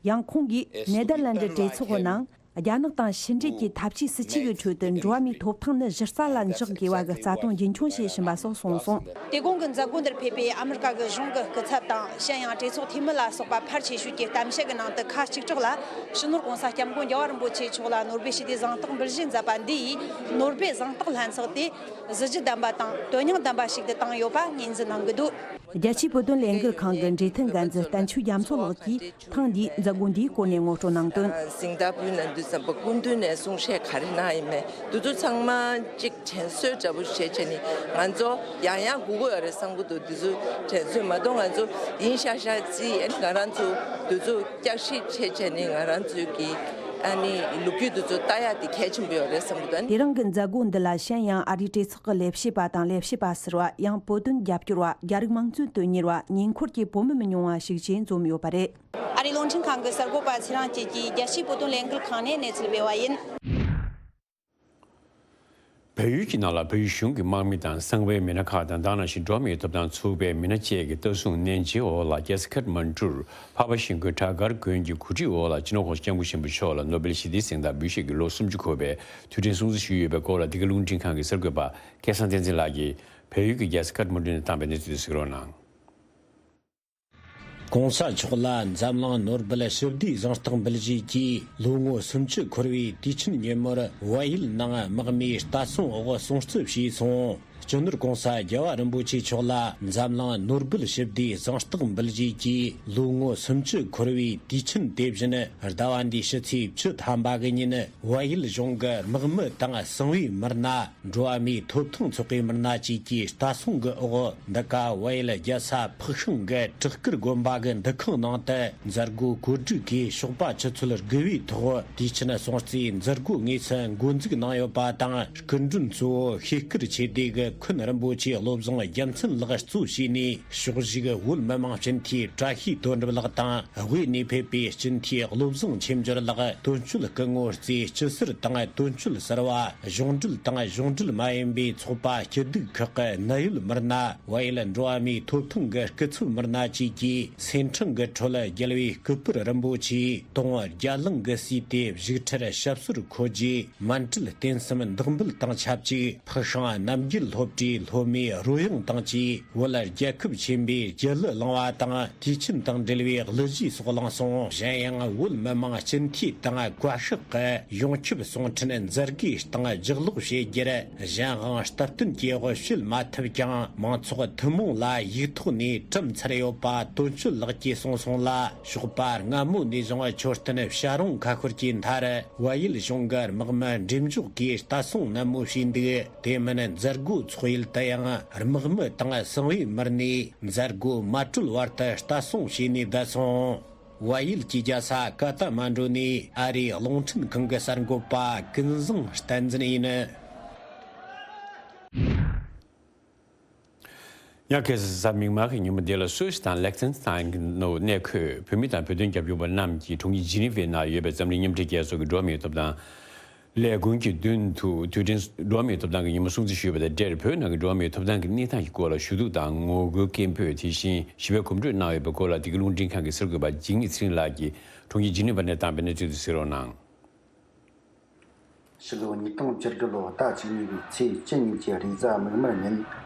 ཡང་ཁོང་གིས་ནེ་དར་ལན་ཌི་གྲོས་ཚོགས་ཀྱི་ནང་རྒྱ་ནག་དང་ཕྱི་འབྲེལ་གྱི་འཐབ་ཇུས་སུ་ཆུད་ཡོད་ཁྲོད་དུ་འགྲོ་བ་མིའི་ཐོབ་ཐང་ནི་གཞི་རྩ་ལ་འཇོག་དགོས་པ་གི་རྩ་དོན་རྒྱུན་འཁྱོངས་བྱེད་བཞིན་པ་སོགས་གསུངས་སོང་། དེ་གོང་གི་མཛད་སྒོ་འདིར་ཕེབས་པའི་ཨ་མི་རི་ཀ་གི་གཞུང་གི་སྐུ་ཚབ་དང་གཞན་ཡང་གྲོས་ཚོགས་འཐུས་མི་ལ་སོགས་པ་ཕལ་ཆེ་ཤོས་ཀྱི་གཏམ་བཤད་ཀྱི་ནང་དུ་ཁ་གཅིག་གྲགས་ལ་སྤྱི་ནོར་༧གོང་ས་༧སྐྱབས་མགོན་རྒྱལ་བ་རིན་པོ་ཆེ་མཆོག་ལ་ནོ་སྦེལ་ཞི་བདེའི་གཟེངས་རྟགས་འབུལ་བཞེས་མཛད་པ་འདི་ཡིས་ནོ་སྦེལ་གཟེངས་རྟགས་ལྷན་ཚོགས་དེ་གཟི་བརྗིད་ལྡན་པ་དང་དོན་སྙིང་ལྡན་པ་ཞིག་ཏུ་བཏང་ཡོད་པ་ངོས་འཛིན་གནང་གི་འདུག་རྒྱལ་སྤྱིའི་བོད་དོན་ལས་འགུལ་ཁང་གི་འབྲེལ་མཐུད་འགན་འཛིན་བསྟན་ཆོས་རྒྱ་མཚོ་ལགས་ཀྱིས་ཐེངས་འདིའི་མཛད་སྒོ་འདིའི་སྐོར་ནས་ངོ་སྤྲོད་གནང་དོན། གཟེངས་རྟགས་ཕུལ་ན་འདུག་བསམ་པ་སྐུ་མདུན་ནས་གསུང་བཤད་ག་རེ་གནང་ཡིན་མེད་འདི་ཚོ་ཚང་མ་གཅིག་དྲན་གསོ་འདྲ་པོ་བྱས་བྱས་ནས་ང་ཚོ་ཡང་ཡང་དགོས་ཀྱི་ཡོད་རེད་བསམ་གྱི་འདུག་འདི་ཚོ་དྲན་གསོ་མ་གཏོགས་ང་ཚོ་ཡིན་ཤག་ཤག་རྩིས་ཨ་ནི་ང་རང་ཚོ་འདི་ཚོ་བསྐྱར་ཞིབ་བྱས་བྱས་ནས་ང་རང་ཚོའི་གི་ཨ་ནི་ལོ་རྒྱུས་འདི་ཚོ་ལྟ་ཡག་དེ་གལ་ཆེན་པོ་ཡོད་རེད་བསམ་གྱི་འདུག་དེ་རིང་གི་མཛད་སྒོ་འདི་ལ་གཞན་ཡང་ཨ་རིའི་གྲོས་ཚོགས་ཀྱི་ལས་བྱེད་པ་དང་ལས་བྱེད་པ་ཟུར་པ། ཡང་བོད་དོན་རྒྱབ་སྐྱོར་བ། རྒྱ་རིགས་དམངས་གཙོའི་དོན་གཉེར་བ། ཉེ་འཁོར་གྱི་བོད་མི་མི་ཉུང་བ་ཞིག་བཅས་འཛོམས་ཡོད་པ་རེད། ཨ་རིའི་རླུང་འཕྲིན་ཁང་གི་གསར་འགོད་པ་ཚེ་རིང་སྐྱིད་ཀྱིས་རྒྱལ་སྤྱིའི་བོད་དོན་ལས་འགུལ་ཁང་ནས་གནས་ཚུལ་སྤེལ་བ་ཡིན། བལ་ཡུལ་གྱི་ནང་ལ་བལ་ཡུལ་གཞུང་གི་དམག་མི་དང་གསང་བའི་མི་སྣ་ཁག་དང་དེ་ནང་བཞིན་འགྲོ་བ་མིའི་ཐོབ་ཐང་ཚོགས་པའི་མི་སྣ་བཅས་ཀྱི་ལྟ་སྲུང་གནས་མཇལ་འོག་ལ་རྒྱལ་ས་ཁཱཐ་མན་གྲུར་འཕགས་པ་ཤིང་ཀུན་བྲག་དཀར་དགོན་གྱི་གོ་སྒྲིག་འོག་ལ་སྤྱི་ནོར་༧གོང་ས་༧སྐྱབས་མགོན་ཆེན་པོ་མཆོག་ལ་ནོ་སྦེལ་ཞི་བདེའི་གཟེངས་རྟགས་འབུལ་བཞེས་ཀྱི་ལོ་སུམ་ཅུ་འཁོར་བའི་དུས་དྲན་སྲུང་བརྩི་ཞུས་ཡོད་པའི་སྐོར་ལ་འདི་ག་རླུང་འཕྲིན་ཁང་གི་གསར་འགོད་པ་སྐལ་བཟང་བསྟན་འཛིན་ལགས་ཀྱིས་བལ་ཡུལ་གྱི་རྒྱལ་ས་ཁཱཐ་མན་གྲུ་ནས་བཏང་བའི་གནས་ཚུལ་དེ་གཟིགས་རོགས་གནང་། ༧གོང་ས་མཆོག་ལ་འཛམ་གླིང་ནོར་སྦེལ་ཞི་བདེའི་གཟེངས་རྟགས་འབུལ་བཞེས་ཀྱིས་ལོ་ངོ་སུམ་ཅུ་འཁོར་བའི་དུས་ཆེན་ཉིན་མོར་བལ་ཡུལ་ནང་དམག་མིའི་ལྟ་སྲུང་འོག་སྲུང་བརྩི་བྱས་སོང་། སྤྱི་ནོར་༧གོང་ས་རྒྱལ་བ་རིན་པོ་ཆེ་མཆོག་ལ་འཛམ་གླིང་ནོར་སྦེལ་ཞི་བདེའི་གཟེངས་རྟགས་འབུལ་བཞེས་ཀྱིས་ལོ་ངོ་སུམ་ཅུ་འཁོར་བའི་དུས་ཆེན་དེ་བཞིན་ཟླ་བ་འདིའི་ཕྱི་ཚེས་བཅུ་ཐམ་པ་གི་ཉིན་བལ་ཡུལ་གཞུང་གི་དམག་མི་དང་གསང་བའི་མི་སྣ། འགྲོ་བ་མིའི་ཐོབ་ཐང་ཚོགས་པའི་མི་སྣ་བཅས་ཀྱི་ལྟ་སྲུང་གི་འོག་འདི་ག་བལ་ཡུལ་རྒྱལ་ས་ཕག་ཤང་གི་བྲག་དཀར་དགོན་པ་གི་འདུ་ཁང་ནང་དུ་མཛད་སྒོ་གོ་སྒྲིག་གིས་ཞོགས་པ་ཆུ་ཚོད་དགུ་པའི་ཐོག་དུས་ཆེན་སྲུང་བརྩིའི་མཛད་སྒོ་དངོས་སུ་འགོ་འཛུགས་གནང་ཡོད་པ་དང་། སྐུ་མགྲོན་གཙོ་བོ་ཤེས་དཀར་ཆོས་སྡེ་གི་མཁན་རིན་པོ་ཆེ་བློ་བཟང་རྒྱལ་མཚན་ལགས་གཙོ་བྱས་ནས། ཕྱོགས་བཞུགས་བོད་མི་མང་སྤྱི་འཐུས་བཀྲ་ཤིས་དོན་གྲུབ་ལགས་དང་། དབུས་ནས་ཕེབས་པའི་སྤྱི་འཐུས་བློ་བཟང་ཆོས་འབྱོར་ལགས། དོན་གཅོད་སྐུ་ངོ་རྩེ་སྐྱིད་ཟུར་དང་དོན་གཅོད་ཟུར་པ། གཞུང་འབྲེལ་དང་གཞུང་འབྲེལ་མ་ཡིན་པའི་ཚོགས་པ་སྐྱིད་སྡུག་ཁག་གི་གནད་ཡོད་མི་སྣ། བལ་ཡུལ་འགྲོ་བ་མིའི་ཐོབ་ཐང་གི་སྐུ་ཚབ་མི་སྣ་བཅས་ཀྱིས་སེམས་ཁྲང་གི་ཁྲོད་རྒྱལ་བའི་སྐུ་པར་རིན་པོ་ཆེ་དུང་བརྒྱ་གླིང་གིས་བསུས་ཏེ་བཞུགས་ཁྲིར་ཞབས་སོར་འཁོད་རྗེས། མཎྜལ་རྟེན་གསུམ་འདེགས་འབུལ་དང་ཆབས་ཅིག་ཕག་ཤང་རྣམ་རྒྱལ་ སློབ་གྲྭའི་སློབ་མའི་རོལ་དབྱངས་དང་བཅས་བོད་རྒྱལ་ཁབ་ཆེན་པོའི་རྒྱལ་གླུ་བླངས་པ་དང་། དུས་ཆེན་དང་འབྲེལ་བའི་གླུ་གཞས་སོགས་བླངས་སོང་། གཞན་ཡང་བོད་མི་མང་སྤྱི་འཐུས་དང་བཀའ་ཤག་གི་ཡོངས་ཁྱབ་གསུང་འཕྲིན་མཛད་སྒོའི་སྟེང་ལྗགས་ཀློག་བྱེད་རྒྱུར། གཞན་དབང་སྟབས་བསྟུན་གྱི་དབུ་བྱེད་མ་ཐུབ་ཀྱང་། མང་ཚོགས་ཐུན་མོང་ལ་ཡིག་ཐོག་ནས་བཀྲམ་ཚར་ཡོད་པ་དོན་གཅོད་ལགས་ཀྱིས་གསུངས་སོང་ལ། ཞོགས་པ་སྔ་མོ་ནས་བཟུང་མཆོད་རྟེན་བྱ་རུང་ཁ་ཤོར་གྱི་མཐར། བལ་ཡུལ་གཞུང་གི་དམག་མི་འགྲེམས་འཇོག་གིས་ལྟ་སྲུང་ནན་མོ་བྱས་འདུག་དེ་མིན་མཛད་སྒོ་འཚོགས་ཡུལ་དུ་ཡང་དམག་མི་དང་གསང་བའི་མི་སྣས་མཛད་སྒོ་མ་གྲོལ་བར་དུ་ལྟ་སྲུང་བྱས་ནས་བསྡད་སོང་། བལ་ཡུལ་གྱི་རྒྱལ་ས་ཀ་ཐ་མན་ཌུ་ནས་ཨ་རིའི་རླུང་འཕྲིན་ཁང་གི་གསར་འགོད་པ་ཀུན་བཟང་བསྟན་འཛིན་ཡིན། ཡང་ཁ་སང་གཟའ་མིག་དམར་གྱི་ཉིན་མོ་འདི་ལ་སུད་སི་དང་ལེག་ཐན་སི་ཐན་གྱི་ནང་གནས་འཁོད་བོད་མི་དང་བོད་དོན་རྒྱབ་སྐྱོར་བ་རྣམས་ཀྱིས་གྲོང་ཁྱེར་ཇི་ནི་ཝའི་ནང་ཡོད་པའི་འཛམ་གླིང་མཉམ་འབྲེལ་རྒྱལ་ཚོགས་ཀྱི་འགྲོ་བ་མིའི་ཐོབ་ཐང་ལས་ཁུངས་ཀྱི་མདུན་དུ་དུས་དྲན་འགྲོ་བ་མིའི་ཐོབ་ཐང་གི་ཉིན་མོ་སྲུང་བརྩི་ཞུས་པ་དང་འབྲེལ། བོད་ནང་གི་འགྲོ་བ་མིའི་ཐོབ་ཐང་གི་གནས་སྟངས་ཀྱི་སྐོར་ལ་ཞུ་གཏུག་དང་ངོ་རྒོལ་སྐད་འབོད། དེ་བཞིན་ཞི་བའི་གོམ་བགྲོད་གནང་ཡོད་པའི་སྐོར་ལ་འདི་ག་རླུང་འཕྲིན་ཁང་གི་གསར་འགོད་པ་འཇིགས་མེད་ཚེ་རིང་ལགས་ཀྱིས་གྲོང་ཁྱེར་ཇི་ནི་ཝ་ནས་བཏང་བའི་གནས་ཚུལ་དེ་གཟིགས་རོགས་གནང་། ཕྱི་ལོ་ཉིས་སྟོང་བཅུ་དགུ་ལོའི་ཟླ་བཅུ་གཉིས་པའི་ཚེས་བཅུ་གཉིས་ཀྱི་རེས་གཟའ་མིག་དམར་ཉིན།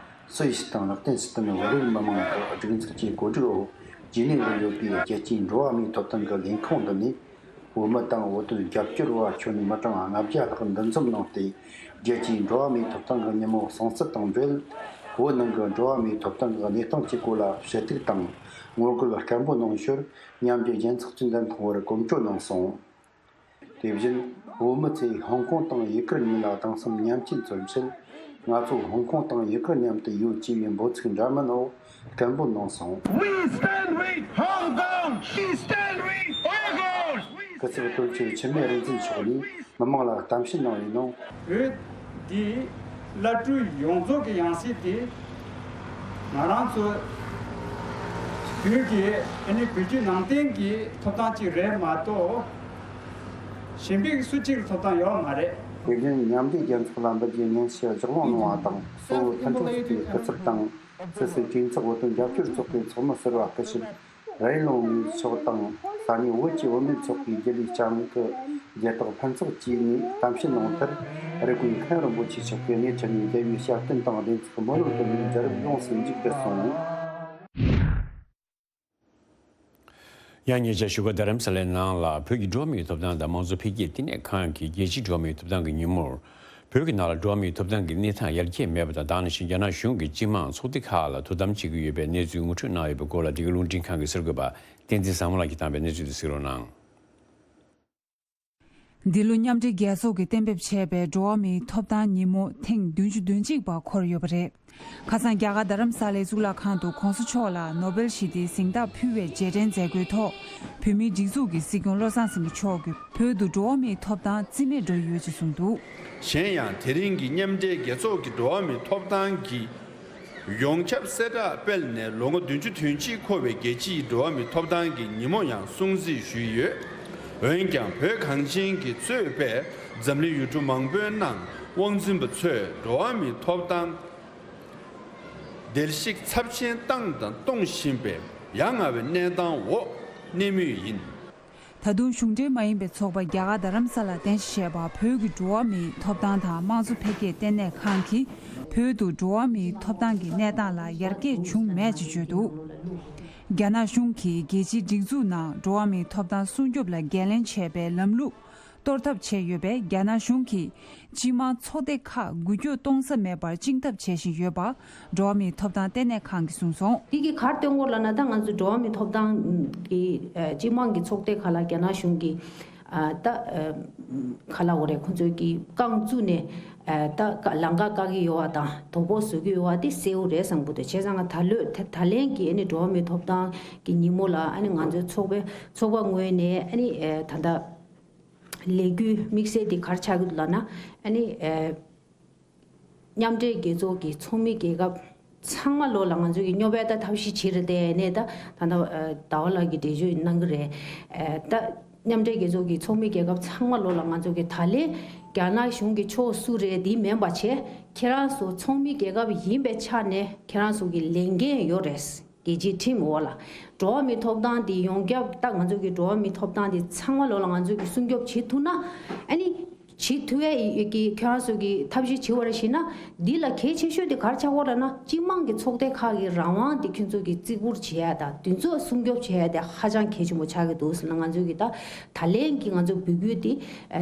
སུད་སི་དང་ལེག་ཐེན་སི་ཐན་བོད་རིགས་མི་མང་གི་སྒྲིག་འཛུགས་ཀྱི་གོ་སྒྲིག་འོག་ཇི་ནི་ཝར་ཡོད་པའི་རྒྱལ་སྤྱིའི་འགྲོ་བ་མིའི་ཐོབ་ཐང་གི་ལས་ཁང་འདི་ནས། བོད་མི་དང་བོད་དོན་རྒྱབ་སྐྱོར་བ་ཁྱོན་མི་གྲངས་ལྔ་བརྒྱ་ལྷག་འདུ་འཛོམས་གནང་སྟེ། རྒྱལ་སྤྱིའི་འགྲོ་བ་མིའི་ཐོབ་ཐང་གི་ཉིན་མོ་སྲུང་བརྩི་དང་འབྲེལ། བོད་ནང་གི་འགྲོ་བ་མིའི་ཐོབ་ཐང་གི་གནས་སྟངས་ཀྱི་སྐོར་ལ་ཞུ་གཏུག་དང་ངོ་རྒོལ་སྐད་འབོད་གནང་ཞོར། མཉམ་འབྲེལ་རྒྱལ་ཚོགས་ཀྱི་མདུན་ཐོག་བར་གོམ་བགྲོད་གནང་སོང་། དེ་བཞིན་བོད་མི་ཚོས་ཧོང་ཀོང་དང་ཡུ་གུར་གཉིས་ལ་སྡང་སེམས་མཉམ་སྐྱེད་མཚོན་ཆེད། ང་ཚོ་ཧོང་ཀོང་དང་ཡུ་གུར་མཉམ་དུ་ཡོད་ཅེས་པའི་འབོད་ཚིག་འདྲ་མིན་འོག་སྐད་འབོད་གནང་སོང་། We stand with Hong Kong! We stand with Uyghurs! སྐུ་ཚབ་དོན་གཅོད་འཆི་མེད་རིག་འཛིན་མཆོག་ནས་མི་མང་ལ་གཏམ་བཤད་གནང་བའི་ནང་། བོད་འདི་བླ་སྤྲུལ་ཡོངས་རྫོགས་ཀྱི་ཡང་སྲིད་དེ་ང་རང་ཚོ་བོད་ཀྱི་ཨ་ནི་བོད་བརྒྱུད་ནང་བསྟན་གྱི་ཐོབ་ཐང་ཅིག་རེད་མ་གཏོགས། གཞན་པའི་སུ་གཅིག་ལ་ཐོབ་ཐང་ཡོད་མ་རེད། དེ་བཞིན་མཉམ་འབྲེལ་རྒྱལ་ཚོགས་ལ་འབུལ་རྒྱུའི་སྙན་ཞུ་ལྗགས་ལུང་གནང་བ་དང་། གཙོ་བོ་མཐུན་ཚོགས་ཀྱི་སྐུ་ཚབ་དང་། སུད་སི་གྲོས་ཚོགས་བོད་དོན་རྒྱབ་སྐྱོར་ཚོགས་པའི་ཚོགས་མི་ཟུར་པ་སྐུ་ཞབས་རེ་ལོང་མི་མཆོག་དང་། ས་གནས་བོད་ཀྱི་བུད་མེད་ཚོགས་པའི་རྒྱུན་ལས་ལྕམ་སྐུ་རྒྱལ་རྟགས་ཕུན་ཚོགས་བཅས་ནས་གཏམ་བཤད་གནང་མཐར། རེབ་གོང་མཁན་རིན་པོ་ཆེ་མཆོག་གིས་སྣེ་ཁྲིད་ནས་རྒྱལ་བའི་ཞབས་བརྟན་དང་བདེན་ཚིག་མུ་ལོན་བཏོན་ནས་རྒྱལ་རབས་ཡོངས་སུ་མཇུག་བསྒྲིལ་སོང་། ཡང་ཉེ་ཆར་བཞུགས་སྒར་རྡ་རམ་ས་ལའི་ནང་ལ་བོད་ཀྱི་འགྲོ་བ་མིའི་ཐོབ་ཐང་དང་དམངས་གཙོ་འཕེལ་རྒྱས་ལྟེ་གནས་ཁང་གིས་རྒྱལ་སྤྱིའི་འགྲོ་བ་མིའི་ཐོབ་ཐང་གི་ཉིན་མོར། བོད་ཀྱི་ནང་ལ་འགྲོ་བ་མིའི་ཐོབ་ཐང་གི་གནས་སྟངས་ཡར་རྒྱས་མེད་པ་དང་། ད་ག་ནང་བཞིན་རྒྱ་ནག་གཞུང་གིས་སྤྱི་དམངས་ཚོགས་སྡེ་ཁག་ལ་དོ་དམ་བྱེད་ཀྱི་ཡོད་པའི་གནས་ཚུལ་ངོ་སྤྲོད་གནང་ཡོད་པའི་སྐོར་ལ་འདི་ག་རླུང་འཕྲིན་ཁང་གི་གསར་འགོད་པ་བསྟན་འཛིན་བཟང་མོ་ལགས་ཀྱིས་བཏང་བའི་གནས་ཚུལ་དེ་གཟིགས་རོགས་གནང་། འདི་ལོ་མཉམ་འབྲེལ་རྒྱལ་ཚོགས་ཀྱིས་གཏན་འབེབས་བྱས་པའི་འགྲོ་བ་མིའི་ཐོབ་ཐང་ཉིན་མོ་ཐེངས་བདུན་ཅུ་དོན་གཅིག་པ་འཁོར་ཡོད་པ་རེད། ཁ་སང་རྒྱ་གར་རྡ་རམ་ས་ལའི་གཙུག་ལག་ཁང་དུ་༸གོང་ས་མཆོག་ལ་ནོ་སྦེལ་ཞི་བདེའི་གཟེངས་རྟགས་ཕུལ་བའི་རྗེས་དྲན་མཛད་སྒོའི་ཐོག་བོད་མིའི་སྒྲིག་འཛུགས་ཀྱི་སྲིད་སྐྱོང་བློ་བཟང་སེང་གེ་མཆོག་གིས་བོད་དུ་འགྲོ་བ་མིའི་ཐོབ་ཐང་རྩིས་མེད་འགྲོ་ཡི་ཡོད་ཅེས་གསུངས་འདུག། གཞན་ཡང་། དེ་རིང་གི་མཉམ་འབྲེལ་རྒྱལ་ཚོགས་ཀྱི་འགྲོ་བ་མིའི་ཐོབ་ཐང་གི་ཡོངས་ཁྱབ་གསལ་བསྒྲགས་སྤེལ་ནས་ལོ་ངོ་བདུན་ཅུ་དོན་གཅིག་འཁོར་བའི་རྒྱལ་སྤྱིའི་འགྲོ་བ་མིའི་ཐོབ་ཐང་གི་ཉིན་མོ་ཡང་སྲུང་བརྩི་ཞུས་ཡོད། འོན་ཀྱང་། བོད་གངས་ཅན་གྱི་གཙོས་པའི་འཛམ་གླིང་ཡུལ་གྲུ་མང་པོའི་ནང་དབང་འཛིན་པ་ཚོས་འགྲོ་བ་མིའི་ཐོབ་ཐང་བརྡལ་བཤིག་ཚབས་ཆེན་བཏང་དང་གཏོང་བཞིན་པའི་ཡ་ང་བའི་གནས་སྟངས་འོག་གནས་མུས་ཡིན། ད་དུང་གཞུང་འབྲེལ་མ་ཡིན་པའི་ཚོགས་པ་རྒྱ་གར་རྡ་རམ་ས་ལར་རྟེན་གཞི་བྱས་པ་བོད་ཀྱི་འགྲོ་བ་མིའི་ཐོབ་ཐང་དང་དམངས་གཙོ་འཕེལ་རྒྱས་ལྟེ་གནས་ཁང་གིས་བོད་དུ་འགྲོ་བ་མིའི་ཐོབ་ཐང་གི་གནས་སྟངས་ལ་ཡར་རྒྱས་བྱུང་མེད་ཅེས་བརྗོད་འདུག། རྒྱ་ནག་གཞུང་གིས་རྒྱལ་སྤྱིའི་སྒྲིག་འཛུགས་ནང་འགྲོ་བ་མིའི་ཐོབ་ཐང་སྲུང་སྐྱོབ་ལ་འགན་ལེན་བྱས་པའི་ལམ་ལུགས་གཏོར་ཐབས་བྱས་ཡོད་པས། རྒྱ་ནག་གཞུང་གིས་སྤྱི་དམངས་ཚོགས་སྡེ་ཁག་འགུལ་སྐྱོད་གཏོང་ས་མེད་པར་བཅིངས་ཐབས་བྱེད་བཞིན་ཡོད་པ་འགྲོ་བ་མིའི་ཐོབ་ཐང་ལྟེ་གནས་ཁང་གིས་གསུངས་སོང་། འདི་གིས་ག་རེ་སྟོན་གྱི་ཡོད་ལབ་ན། ད་ང་ཚོ་འགྲོ་བ་མིའི་ཐོབ་ཐང་གི་ཨ་སྤྱི་དམངས་ཀྱི་ཚོགས་སྡེ་ཁག་ལ་རྒྱ་ནག་གཞུང་གིས་ཨ་ད་ཨ་ག་ལབ་དགོས་རེད། ཁོང་ཚོས་ཀྱིས་རྐང་བཙུགས་ནས་ཨ་ད་ལམ་ཁ་བཀག་གི་ཡོད་པ་དང་དོ་ཕོག་བཟོ་གི་ཡོད་པ་དེ་གསལ་པོ་རེད་བསམ་གྱི་འདུག། བྱས་ཙང་ང་ད་ལོ་ད་ད་ལན་གྱི་ཨ་ནི་འགྲོ་བ་མིའི་ཐོབ་ཐང་གི་ཉིན་མོ་ལ་ཨ་ནི་ང་ཚོའི་ཚོགས་པའི་ཚོགས་པ་ངོས་ནས་ཨ་ནི་ཨ་ད་ལྟ་ལས་འགུལ་དམིགས་བསལ་འདི་ག་རེ་ཆགས་ཀྱི་འདུག་ལབ་ན། ཨ་ནི་ཨ་མཉམ་འབྲེལ་རྒྱལ་ཚོགས་ཀྱི་ཚོགས་མི་རྒྱལ་ཁབ་ཚང་མ་ལོགས་ལ་ང་ཚོ་གི་སྨྱོ་བའི་ད་ཐབས་ཤེས་བྱེད་རེད་དེ་ནས། ད་ད་ལྟ་ཟླ་བ་ལགས་ཀྱིས་འགྲེལ་བརྗོད་གནང་གི་རེད། ཨ་ད་མཉམ་འབྲེལ་རྒྱལ་ཚོགས་ཀྱི་ཚོགས་མི་རྒྱལ་ཁབ་ཚང་མ་ལོགས་ལ་ང་ཚོ་གི་ད་ལན་རྒྱ་ནག་གཞུང་གི་ཕྱོགས་སུ་རེད་འདི་མིན་པ་བྱས། ཁྱེད་རང་ཚོ་ཚོགས་མི་རྒྱལ་ཁབ་ཡིན་པའི་ཆ་ནས་ཁྱེད་རང་ཚོ་གི་ལས་འགན་ཡོད་རེད། རྒྱལ་སྤྱིའི་ཁྲིམས་འོག་ལ་འགྲོ་བ་མིའི་ཐོབ་ཐང་འདི་ཡོངས་ཁྱབ། ད་ང་ཚོ་གི་འགྲོ་བ་མིའི་ཐོབ་ཐང་འདི་ཚང་མ་ལོགས་ལ་ང་ཚོ་གི་སྲུང་སྐྱོབ་བྱེད་ཐུབ་ན། ཨ་ནི་ བྱེད་ཐུབ་ཡ་ཡི་གི་ཁྱོད་རང་ཚོ་གི་ཐབས་ཤེས་བྱེད་པ་རེད་ཞེ་ན། འདི་ལ་གལ་ཆེ་ཤོས་དེ་ག་རེ་ཆགས་ཀྱི་ཡོད་རེད་ལབ་ན། སྤྱི་དམངས་ཀྱི་ཚོགས་སྡེ་ཁག་གི་རང་དབང་དེ་ཁྱོད་ཚོ་གི་བརྩི་བཀུར་བྱེད་ཡ་དང་དེ་ཚོ་སྲུང་སྐྱོབ་བྱེད་ཡ་དེ་ཧ་ཅང་གལ་ཆེན་པོ་ཆགས་ཀྱི་འདུག་ཟེར་ན། ང་ཚོ་གི་ད་ད་ལན་གྱི་ང་ཚོ་འབོད་སྐུལ་དེ་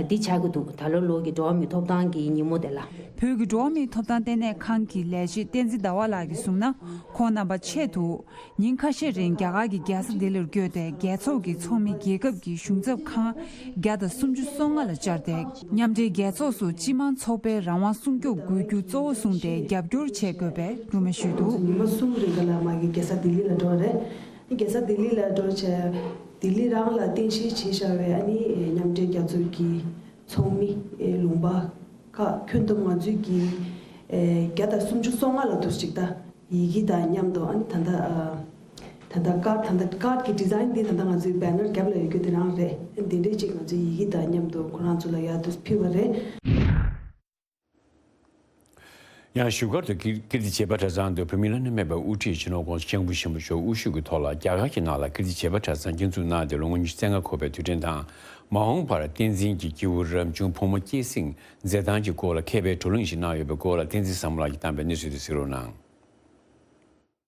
འདི་ཆགས་ཀྱི་འདུག་ད་ལོ་ལོ་གི་འགྲོ་བ་མིའི་ཐོབ་ཐང་གི་ཉིན་མོ་དེ་ལ། བོད་ཀྱི་འགྲོ་བ་མིའི་ཐོབ་ཐང་ལྟེ་གནས་ཁང་གི་ལས་བྱེད་བསྟན་འཛིན་ཟླ་བ་ལགས་ཀྱིས་གསུངས་ན། ཁོང་རྣམ་པ་ཆེད་དུ། ཉིན་ཁ་ཤས་རིང་རྒྱ་གར་གྱི་རྒྱལ་ས་ལྡི་ལིར་བསྐྱོད་དེ། རྒྱལ་ཚོགས་ཀྱི་ཚོགས་མི་རྒྱལ་ཁབ་ཀྱི་གཞུང་ཚབ་ཁང་བརྒྱ་དང་སུམ་ཅུ་སོ་ལྔ་ལ་བཅར་ཏེ། མཉམ་འབྲེལ་རྒྱལ་ཚོགས་སུ་སྤྱི་དམངས་ཚོགས་པའི་རང་དབང་སྲུང་སྐྱོབ་དགོས་རྒྱུ་གཙོ་བོ་བཟུང་སྟེ་རྒྱབ་སྐྱོར་བྱེད་དགོས་པའི་སྐུལ་མ་ཞུས་འདུག་ཉི་མ་གསུམ་རིང་ག་ལ་མ་གི་རྒྱལ་ས་ལྡི་ལི་ལ་འགྲོ་བ་རེད། རྒྱལ་ས་ལྡི་ལི་ལ་འགྲོ་བྱས། ལྡི་ལི་རང་ལ་རྟེན་གཞི་བྱས་བཞག་པའི་ཨ་ནི་མཉམ་འབྲེལ་རྒྱལ་ཚོགས་ཀྱི་ཚོགས་མི་ལུང་པ་ཁག་ཁྱོན་བསྡོམས་ང་ཚོས་ཀྱི་བརྒྱ་དང་སུམ་ཅུ་སོ་ལྔ་ལ་འདུག་ཅིག་ད། ཡི་གེ་དང་མཉམ་དུ། ཨ་ནི་ད་ལྟ་ཨ། ད་ལྟ་ཀར་ད་ལྟ་ཀར་གྱི་ཌི་ཛའིན་འདི་ད་ལྟ་ང་ཚོའི་བེ་ནར་རྒྱབ་ལ་ཡོད་རྒྱུ་དེ་རང་རེད། འདི་འདྲའི་ཅིག་ང་ཚོའི་ཡི་གེ་དང་མཉམ་དུ་ཁོ་རང་ཚོ་ལ་ཡར་དུ་ཕུལ་བ་རེད། ཡང་བཞུགས་སྒར་དུ་ཀིར་ཀིརྟི་བྱེས་པ་གྲྭ་ཚང་དུ་བོད་མི་བླ་ན་མེད་པའི་དབུ་ཁྲིད་སྤྱི་ནོར་༸གོང་ས་༸སྐྱབས་མགོན་ཆེན་པོ་མཆོག་དབུ་བཞུགས་ཀྱི་ཐོག་ལ། རྒྱ་གར་གྱི་ནང་ལ་ཀིརྟི་བྱེས་པ་གྲྭ་ཚང་སྐྱིད་འཛུགས་གནང་སྟེ་ལོ་ངོ་ཉི་ཤུ་རྩ་ལྔ་འཁོར་བའི་དུས་དྲན་དང་། མ་འོངས་པར་བསྟན་འཛིན་གྱི་སྐྱེས་བུ་རབ་བྱུང་ཕོ་མོ་སྐྱེད་སྲིང་མཛད་སྟངས་ཀྱི་སྐོར་ལ་མཁས་པའི་བགྲོ་གླེང་ཞིག་གནང་ཡོད་པའི་སྐོར་ལ། བསྟན་འཛིན་བཟང་མོ་ལགས་ཀྱིས་བཏང་པའི་གནས་ཚུལ་དེ་གཟིགས་རོགས་གནང་།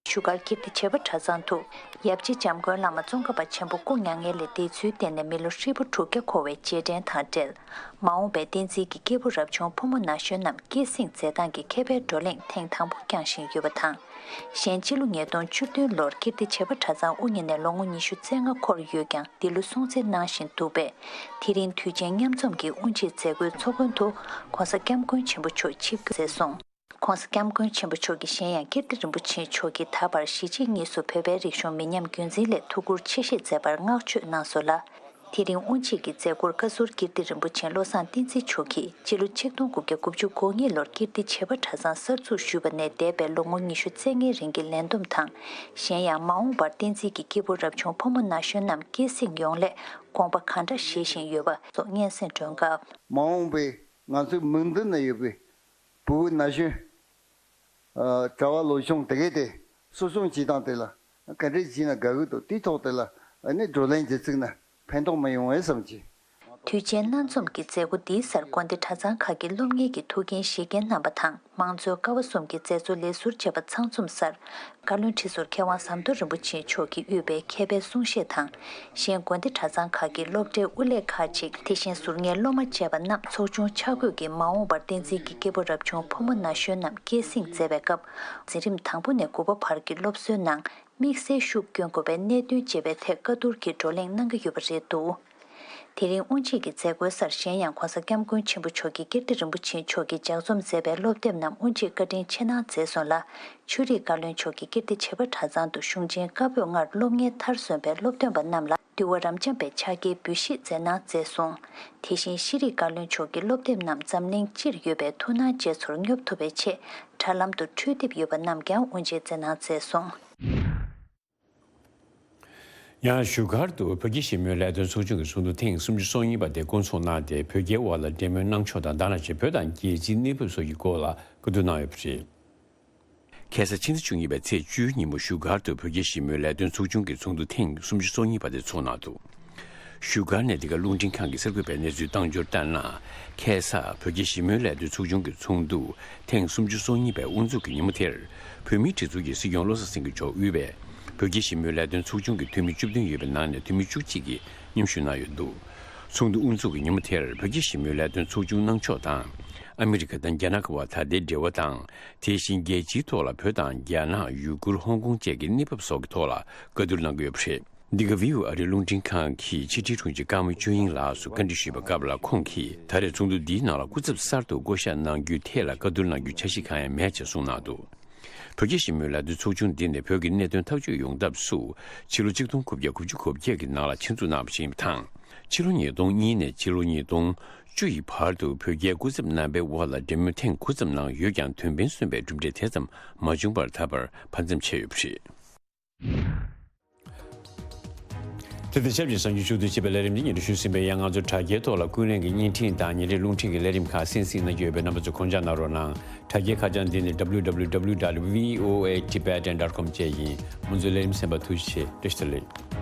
བཞུགས་སྒར་ཀིརྟི་བྱེས་པ་གྲྭ་ཚང་དུ། ཡབ་རྗེ་འཇམ་མགོན་བླ་མ་ཙོང་ཁ་པ་ཆེན་པོ་སྐུ་མྱ་ངན་ལས་འདས་ཚུལ་བརྟེན་ནས་མི་ལོ་ཧྲིལ་པོ་དྲུག་བརྒྱ་འཁོར་བའི་རྗེས་དྲན་དང་འབྲེལ། མ་འོངས་པའི་བསྟན་འཛིན་གྱི་སྐྱེས་བུ་རབ་བྱུང་ཕོ་མོ་ན་གཞོན་རྣམས་སྐྱེད་སྲིང་མཛད་སྟངས་ཀྱི་མཁས་པའི་བགྲོ་གླེང་ཐེངས་དང་པོ་བསྐྱངས་བཞིན་ཡོད་པ་དང་། གཞན་སྤྱི་ལོ་ཉིས་སྟོང་བཅུ་བདུན་ལོར་ཀིརྟི་བྱེས་པ་གྲྭ་ཚང་དབུ་བརྙེས་ནས་ལོ་ངོ་ཉི་ཤུ་རྩ་ལྔ་འཁོར་ཡོད་ཀྱང་། འདི་ལོ་སྲུང་བརྩི་གནང་བཞིན་འདུག་པས། དེ་རིང་དུས་ཆེན་མཉམ་འཛོམས་ཀྱི་དབུ་འབྱེད་མཛད་སྒོའི་ཚོགས་མགོན་དུ་༸གོང་ས་༸སྐྱབས་མགོན་ཆེན་པོ་མཆོག་ཆིབས་བསྒྱུར་མཛད་སོང་། ༸གོང་ས་༸སྐྱབས་མགོན་ཆེན་པོ་མཆོག་གིས་གཞན་ཡང་ཀིརྟི་རིན་པོ་ཆེ་མཆོག་གིས་ད་བར་གཞིས་བྱེས་གཉིས་སུ་བོད་པའི་རིག་གཞུང་མི་ཉམས་རྒྱུན་འཛིན་སླད་ཐུགས་ཁུར་ཆེ་བཞེས་མཛད་པར་བསྔགས་བརྗོད་གནང་སོང་ལ། དེ་རིང་དབུ་འབྱེད་ཀྱི་མཛད་སྒོར་བཀའ་ཟུར་ཀིརྟི་རིན་པོ་ཆེ་བློ་བཟང་བསྟན་འཛིན་མཆོག་གིས་སྤྱི་ལོ་ཆིག་སྟོང་དགུ་བརྒྱ་དགུ་བཅུ་གོ་གཉིས་ལོར་ཀིརྟི་བྱེས་པ་གྲྭ་ཚང་གསར་འཛུགས་ཞུས་པ་ནས་འདས་པའི་ལོ་ངོ་ཉི་ཤུ་རྩ་ལྔའི་རིང་གི་ལས་བསྡོམས་དང་། གཞན་ཡང་མ་འོངས་པར་བསྟན་འཛིན་གྱི་སྐྱེས་བུ་རབ་བྱུང་ཕོ་མོ་ན་གཞོན་རྣམས་སྐྱེད་སྲིང་ཡོང་སླད་དགོངས་པ་ག་འདྲ་བཞེས་བཞིན་ཡོད་པ་སོགས་སྙན་སེང་སྒྲོན་སྐབས། མ་འོངས་པའི་ང་ཚོའི་མིག་མདུན་ན་ཡོད་པའི་བུ་བུ་ན་གཞོན། ཨ། གྲྭ་བ་ལོ་ཆུང་དེ་གས་དེ་གསོ་སྐྱོང་བྱེད་སྟངས་དེ་ལ་ག་འདྲས་བྱས་ན་དགའ་གི་འདུག་དེའི་ཐོག་དེ་ལ་ཨ་ནི་བགྲོ་གླེང་བྱེད་ཚུགས་ན་ཕན་ཐོགས་མི་ཡོང་བས་བསམ་གྱི། དུས་ཆེན་སྣ་འཛོམས་ཀྱི་མཛད་སྒོ་འདིའི་སར་དགོན་སྡེ་གྲྭ་ཚང་ཁག་གི་སློབ་གཉེར་གྱི་ཐུགས་འགན་བཞེས་མཁན་རྣམ་པ་དང་། མང་གཙོའི་ཀ་བ་གསུམ་གྱི་མཛད་གཙོ་ལས་ཟུར་བཅས་པ་ཚང་འཛོམས་སར། བཀའ་བློན་ཁྲི་ཟུར་མཁས་དབང་ཟམ་གདོང་རིན་པོ་ཆེ་མཆོག་གིས་དབུས་པའི་མཁས་པའི་གསུང་བཤད་དང་། གཞན་དགོན་སྡེ་གྲྭ་ཚང་ཁག་གི་སློབ་གྲྭའི་དབུ་ལས་ཁག་ཅིག་དེ་བཞིན་ཟུར་ཉན་སློབ་མ་བཅས་པ་རྣམས་ཚོགས་ཆུང་ཆ་བགོས་ཀྱིས་མ་འོངས་པར་བསྟན་འཛིན་གྱི་སྐྱེས་བུ་རབ་བྱུང་ཕོ་མོ་ན་གཞོན་རྣམས་སྐྱེད་སྲིང་མཛད་པའི་སྐབས། འཛིན་རིམ་དང་པོ་ནས་དགུ་པ་བར་གྱི་སློབ་གསོའི་ནང་དམིགས་བསལ་ཤུགས་བསྐྱོན་དགོས་པའི་གནད་དོན་བཅས་པའི་ཐད་བཀའ་བསྡུར་གྱི་བགྲོ་གླེང་གནང་གི་ཡོད་པ་རེད་འདུག་དེ་རིང་དབུ་འབྱེད་ཀྱི་མཛད་སྒོའི་སར་གཞན་ཡང་༸གོང་ས་༸སྐྱབས་མགོན་ཆེན་པོ་མཆོག་གིས་ཀིརྟི་རིན་པོ་ཆེ་མཆོག་གིས་ལྗགས་རྩོམ་མཛད་པའི་སློབ་དེབ་རྣམས་དབུ་འབྱེད་བཀའ་དྲིན་ཆེ་གནང་མཛད་སོང་ལ། ཆོས་རིག་བཀའ་བློན་མཆོག་གིས་ཀིརྟི་བྱེས་པ་གྲྭ་ཚང་དུ་གཞུང་ཆེན་བཀའ་པོད་ལྔར་སློབ་གཉེར་མཐར་སོན་པའི་སློབ་སྟོན་པ་རྣམས་ལ་འདུལ་བ་རབ་འབྱམས་པའི་ཕྱག་འཁྱེར་འབུལ་བཞེས་མཛད་གནང་མཛད་སོང་། དེ་བཞིན་ཤེས་རིག་བཀའ་བློན་མཆོག་གིས་སློབ་དེབ་རྣམས་འཛམ་གླིང་སྤྱིར་ཡོད་པའི་ཐུགས་སྣང་ཅན་ཚོར་སྙོབ་ཐུབ་པའི་ཆེད་དྲ་ལམ་དུ་འཕྲུལ་དེབ་ཡོད་པ་རྣམས་ཀྱང་དབུ་འབྱེད་མཛད་གནང་མཛད་སོང་། ཡང་བཞུགས་སྒར་དུ་བོད་རྒྱ་ཞི་མོལ་ལས་དོན་ཚོགས་ཆུང་གི་ཚོགས་འདུ་ཐེངས་སུམ་ཅུ་སོ་གཉིས་པ་དེ་བསྐོང་ཚོགས་གནང་སྟེ། བོད་རྒྱའི་དབར་ལ་འབྲེལ་མོལ་གནང་ཕྱོགས་དང་། ད་ནང་བཞིན་བོད་དང་རྒྱལ་སྤྱིའི་གནས་བབ་སོགས་ཀྱི་སྐོར་ལ་བཀའ་བསྡུར་གནང་ཡོད་པ་རེད། ཁ་སང་ཕྱི་ཟླ་བཅུ་གཉིས་པའི་ཚེས་བཅུའི་ཉིན་མོ་བཞུགས་སྒར་དུ་བོད་རྒྱ་ཞི་མོལ་ལས་དོན་ཚོགས་ཆུང་གི་ཚོགས་འདུ་ཐེངས་སུམ་ཅུ་སོ་གཉིས་པ་དེ་ཚོགས་གནང་འདུག་བཞུགས་སྒར་ནས་འདི་ག་རླུང་འཕྲིན་ཁང་གིས་གསར་འགོད་པའི་གནས་ཚུལ་བཏང་འབྱོར་ལྟར་ན། ཁ་སང་བོད་རྒྱ་ཞི་མོལ་ལས་དོན་ཚོགས་ཆུང་གི་ཚོགས་འདུ་ཐེངས་སུམ་ཅུ་སོ་གཉིས་པའི་དབུ་འཛུགས་ཀྱི་ཉིན་མོ་དེར། བོད་མིའི་སྒྲིག་འཛུགས་ཀྱི་སྲིད་སྐྱོང་བློ་བཟང་སེང་གེ་མཆོག་དབུས་པའི་བོད་རྒྱ་ཞི་མོལ་ལས་དོན་ཚོགས་ཆུང་གི་འཐུས་མི་བཅུ་བདུན་ཡོད་པའི་ནང་ནས་འཐུས་མི་བཅུ་གཅིག་གིས་མཉམ་ཞུགས་གནང་ཡོད་འདུག་ཚོགས་འདུ་དབུ་འཛུགས་ཀྱི་ཉིན་མོ་དེར་བོད་རྒྱ་ཞི་མོལ་ལས་དོན་ཚོགས་ཆུང་གནང་ཕྱོགས་དང་། ཨ་མི་རི་ཀ་དང་རྒྱ་ནག་བར་ད་ལྟའི་འབྲེལ་བ་དང་། དེ་བཞིན་རྒྱལ་སྤྱིའི་ཐོག་ལ་བོད་དང་རྒྱ་ནག་ཡུ་གུར་ཧོང་ཀོང་བཅས་ཀྱི་གནས་བབ་སོགས་ཀྱི་ཐོག་ལ་བཀའ་བསྡུར་གནང་གི་ཡོད་པ་རེད། འདི་ག་བྷི་ཨོ་ཨེ་རི་རླུང་འཕྲིན་ཁང་གི་ཕྱི་དྲིལ་དྲུང་ཆེ་ཀརྨ་ཆོས་དབྱིངས་ལགས་སུ་བཀའ་འདྲི་ཞུས་པའི་སྐབས་ལ། ཁོང་གིས་ད་རེས་ཚོགས་འདུ་འདིའི་ནང་ལ་སྐུ་ཚབ་གསར་དུ་བསྐོ་གཞག་གནང་རྒྱུའི་ཐད་ལ་བཀའ་བསྡུར་གནང་རྒྱུའི་འཆར་གཞི་གང་ཡང་མེད་ཅེས་གསུངས་གནང་འདུག་བོད་རྒྱ་ཞི་མོལ་ལས་དོན་ཚོགས་ཆུང་འདི་ནི་བོད་ཀྱི་གནད་དོན་ཐག་གཅོད་ཡོང་ཐབས་སུ་ཕྱི་ལོ་ཆིག་སྟོང་དགུ་བརྒྱ་དགུ་བཅུ་གོ་བརྒྱད་ཀྱི་ནང་ལ་ཆེད་འཛུགས་གནང་བ་ཞིག་ཡིན་པ་དང་། ཕྱི་ལོ་ཉིས་སྟོང་གཉིས་ནས་ཕྱི་ལོ་ཉིས་སྟོང་བཅུ་ཡི་བར་དུ་བོད་རྒྱའི་སྐུ་ཚབ་རྣམ་པའི་དབར་ལ་འབྲེལ་མོལ་ཐེངས་དགུ་ཙམ་གནང་ཡོད་ཀྱང་། དོན་ཕན་སོན་པའི་གྲུབ་འབྲས་དེ་ཙམ་མ་བྱུང་བར་ད་བར་བར་མཚམས་ཆད་ཡོད་པ་རེད། དེ་དང་ཆབས་ཅིག་གསར་འགྱུར་ཕྱོགས་བསྡུས་བྱས་པའི་ལས་རིམ་འདི་སྙན་སྒྲོན་ཞུས་ཟིན་པས། ཡང་ང་ཚོ་དྲ་རྒྱའི་ཐོག་ལ་ཀུན་གླེང་གི་བརྙན་འཕྲིན་དང་ཉིན་རེའི་རླུང་འཕྲིན་གྱི་ལས་རིམ་ཁག་གསན་གཟིགས་གནང་རྒྱུ་ཡོད་པས། རྣམ་པ་ཚོ་དགོངས་འཇགས་གནང་རོགས་གནང་། དྲ་རྒྱའི་ཁ་བྱང་འདི་ནི་W W W dot V O A Tibetan dot com བཅས་ཡིན། མུ་མཛོད་ལས་རིམ་གསན་པར་ཐུགས་རྗེ་ཆེ། བཀྲ་ཤིས་བདེ་ལེགས།